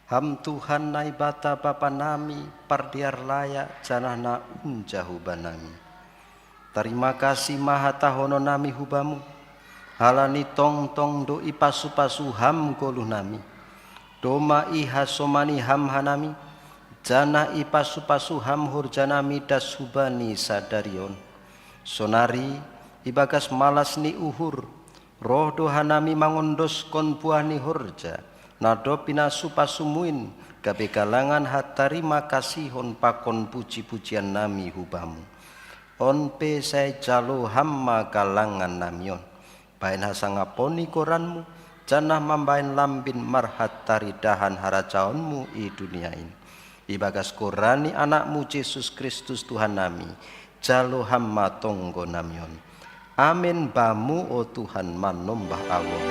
Ham Tuhan Naibata Bapa nami, pardear layak janah na unja hubanami. Tarima kasih ma hatahonon nami hu Bamu, halani tongtong do ipasu-pasu Ham goluh nami. Domma ihasomani Ham hanami, janah ipasu-pasu Ham horja nami das hubani sadari on. Sonari, ibagas malas ni uhur, roh do hanami mangondoskon buah ni horja, na dob pinasu-pasuMu in, gabe galangan hatarima kasihon pakon puji-pujian nami hu Bamu. On pe sai jalo Ham ma galangan nami on. Bahen hasangapon ni goranMu, janah mambahen lambin marhataridahan harajaonMu i dunia in. Ibagas goran ni AnakMu Jesus Kristus Tuhan nami, jalo Ham ma tonggo nami on. Amen. Bamu, o Tuhan, manombah Ahu on.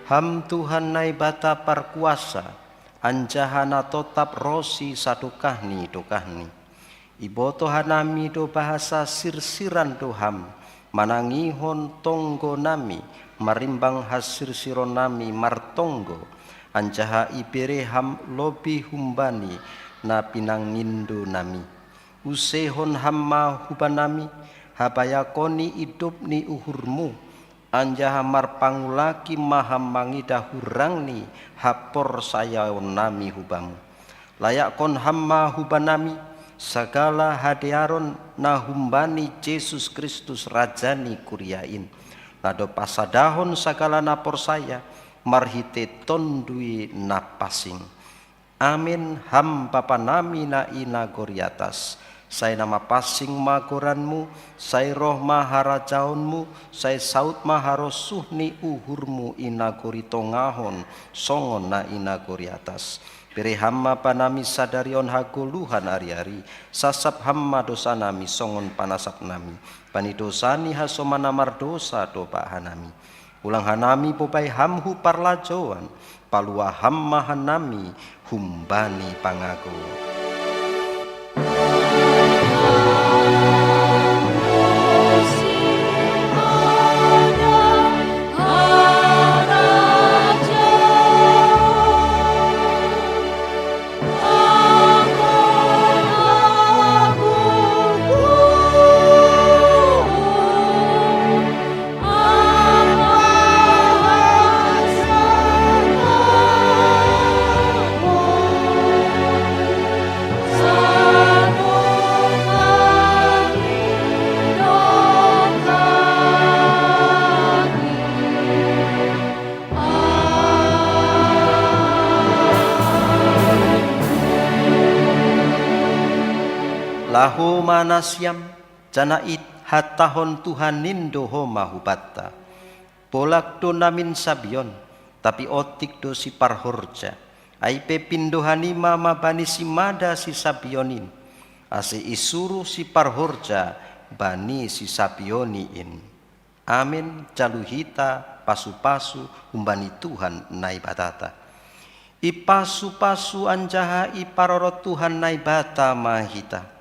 Ham Tuhan Naibata parkuasa, anjaha na totap rosi sadokah ni dokahni. Ibotoh hanami do bahasa sirsiran do Ham, manangihon tonggo nami, marimbang hasirsiron nami martonggo, anjaha ibere Ham lobih humbani na pinangindo nami. Usehon Ham ma hubanami, habayakon ni idop ni uhurMu, anjaha marpangulaki ma Ham mangidah hurang ni haporsayaon nami hu Bamu. Layakkon Ham ma hubanami sagala hadearon na humbani Jesus Kristus Raja ni kuria in, na dob pasadahon sagala na porsaya marhitei Tonduy Na Pansing. Amen. Ham Bapa nami na i nagori atas, sai na mapansing ma goranMu, sai roh ma harajaonMu, sai saud ma harosuh ni uhurMu i nagori tongahon, songon na i nagori atas. Bere Ham ma banami sadari on hagoluhan ari-ari, sasap Ham ma dosanami songon panasap nami, bani dosa ni hasoman na mardosa dompak hanami. Ulang hanami bobai Ham hu parlajouan, palua Ham ma hanami humbani pangago. Laho ma nasiam, janah ihatahon Tuhan in do homa hubanta: Bolak do namin sabion, tapi otik do siparhorja. Ai pe pindo hanima ma bani simada sisabion in, ase isuruh siparhorja bani sisabionni in. Amen. Jalo hita pasu-pasu humbani Tuhan Naibatata. Ipasu-pasu anjaha iparorot Tuhan Naibata ma hita.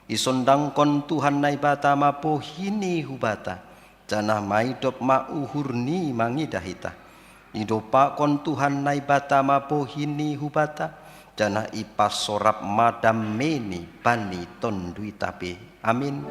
Isondangkon Tuhan Naibata ma bohini hubanta, janah maidop ma uhurni mangidah hita. Idompakkon Tuhan Naibata ma bohini hubanta, janah ipasorap ma dameni bani tonduita pe. Amin.